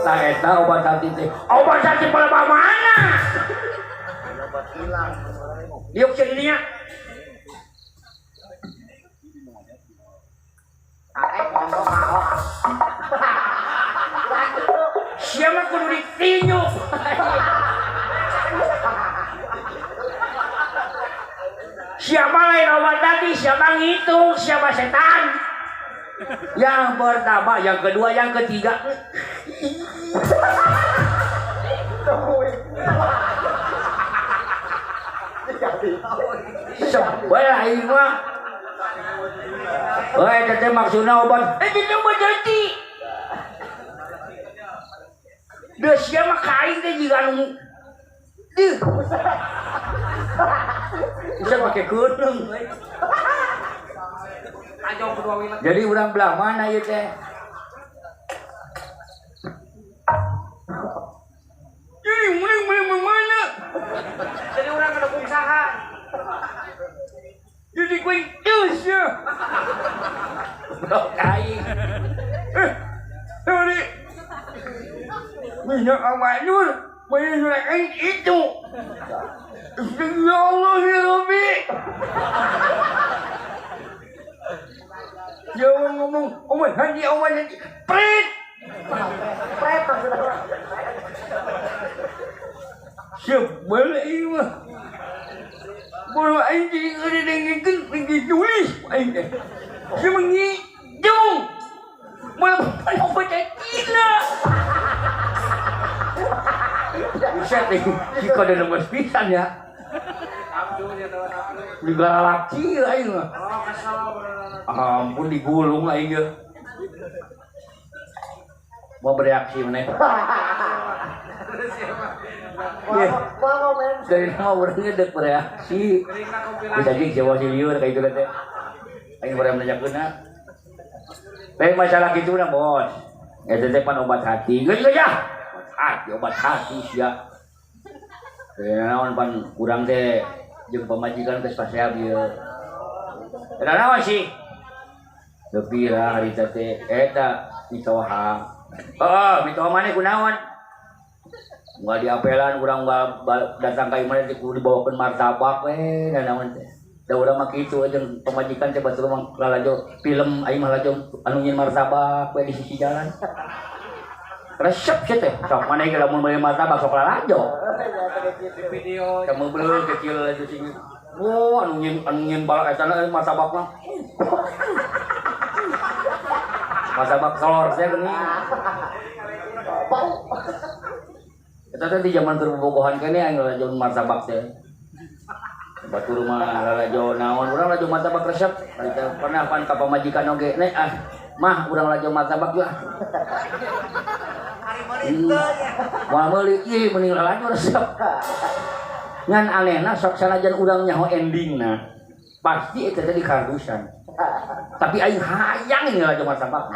Tah eta obat hati teh. Obat hati pada mana? Obat hilang. Diuk sia dirinya. Sia mah kudu ditinju. Siapa lain obat tadi, siapa ngitung, siapa setan. Yang pertama, yang kedua, yang ketiga. Sebel aing mah. Wah, eta teh maksudna obat. Itu mah jadi. Deuh sia mah ka aing teh jiga nu deuh. Bisa pakai keunung. Jadi urang belah mana ieu teh? Jadi urang belah mana? Jadi urang ngedukung saha? Jadi gue terus ya. Punya Amanur menyesuaikan itu. Ya Allah ya Rabbi. Jangan ngomong omat haji omat haji. Prit. Pret maksudnya. Sebel ieu mah. Bulu aing jadi ngeureun lagi tulis aing teh. Semengi jung. Malah obat Cina. Buset nih, jika ada nomor pisan ya. Digalaki aing mah. Ampun digulung aing ge. Mau bereaksi maneh. Dari nama orangnya dek bereaksi. Bisa jadi Jawa siliur kayak itu teh. Aing barang menanyakeun. Tapi masalah gitu na bos. Eta teh pan obat hati. Geus geus ya. Obat hati sia. Naon pan kurang teh jeung pamajikan geus paseab ieu. Eta naon sih? Lebih lah harita teh eta mitoha. Heeh, mitoha maneh kunaon? Nggak diapelan urang datang ka imah teh kudu dibawakeun martabak we da naon teh. Da urang mah kitu jeung pamajikan teh batur mah lalajo film aing mah lalajo anu nyin martabak we di sisi jalan. Resep sih teh, sok mana ieu lamun meuli martabak sok lalajo. Di video kamu beuleut kecil aja sih. Oh, anu nyin balak eta na martabak mah. Martabak telur teh geuning. Bau. Eta teh di zaman keur bobogohan keneh aing lalajo martabak teh. Batur mah lalajo naon urang lalajo martabak resep. Pernah pan ka pamajikan oge, "Nek ah, mah urang lalajo martabak juga." Moal meuli ieu mending lalajo resep. Ngan anehna sok sanajan urang nyaho endingna, pasti eta teh di kardusan. Tapi aing hayang ini lalajo martabak.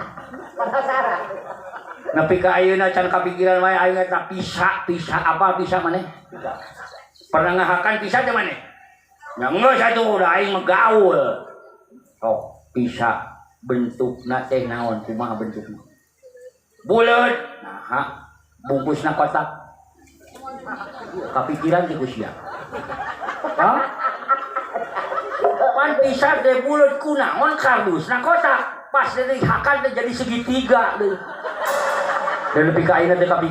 Penasaran. Nepi ka ayeuna can kapikiran wae aing eta pisa apa pisa maneh? Pernah ngahakan pisa teh maneh? Nya geus atuh da aing mah gaul. Sok pisa bentukna teh naon kumaha bentukna? Buleut. Naha bungkusna kotak. Kapikiran teh ku sia. Hah? Pan pisa teh buleut kunaon kardusna kotak. Pas dihakan teh jadi segitiga deui. Dan lebih ka ayeuna teh kapikiran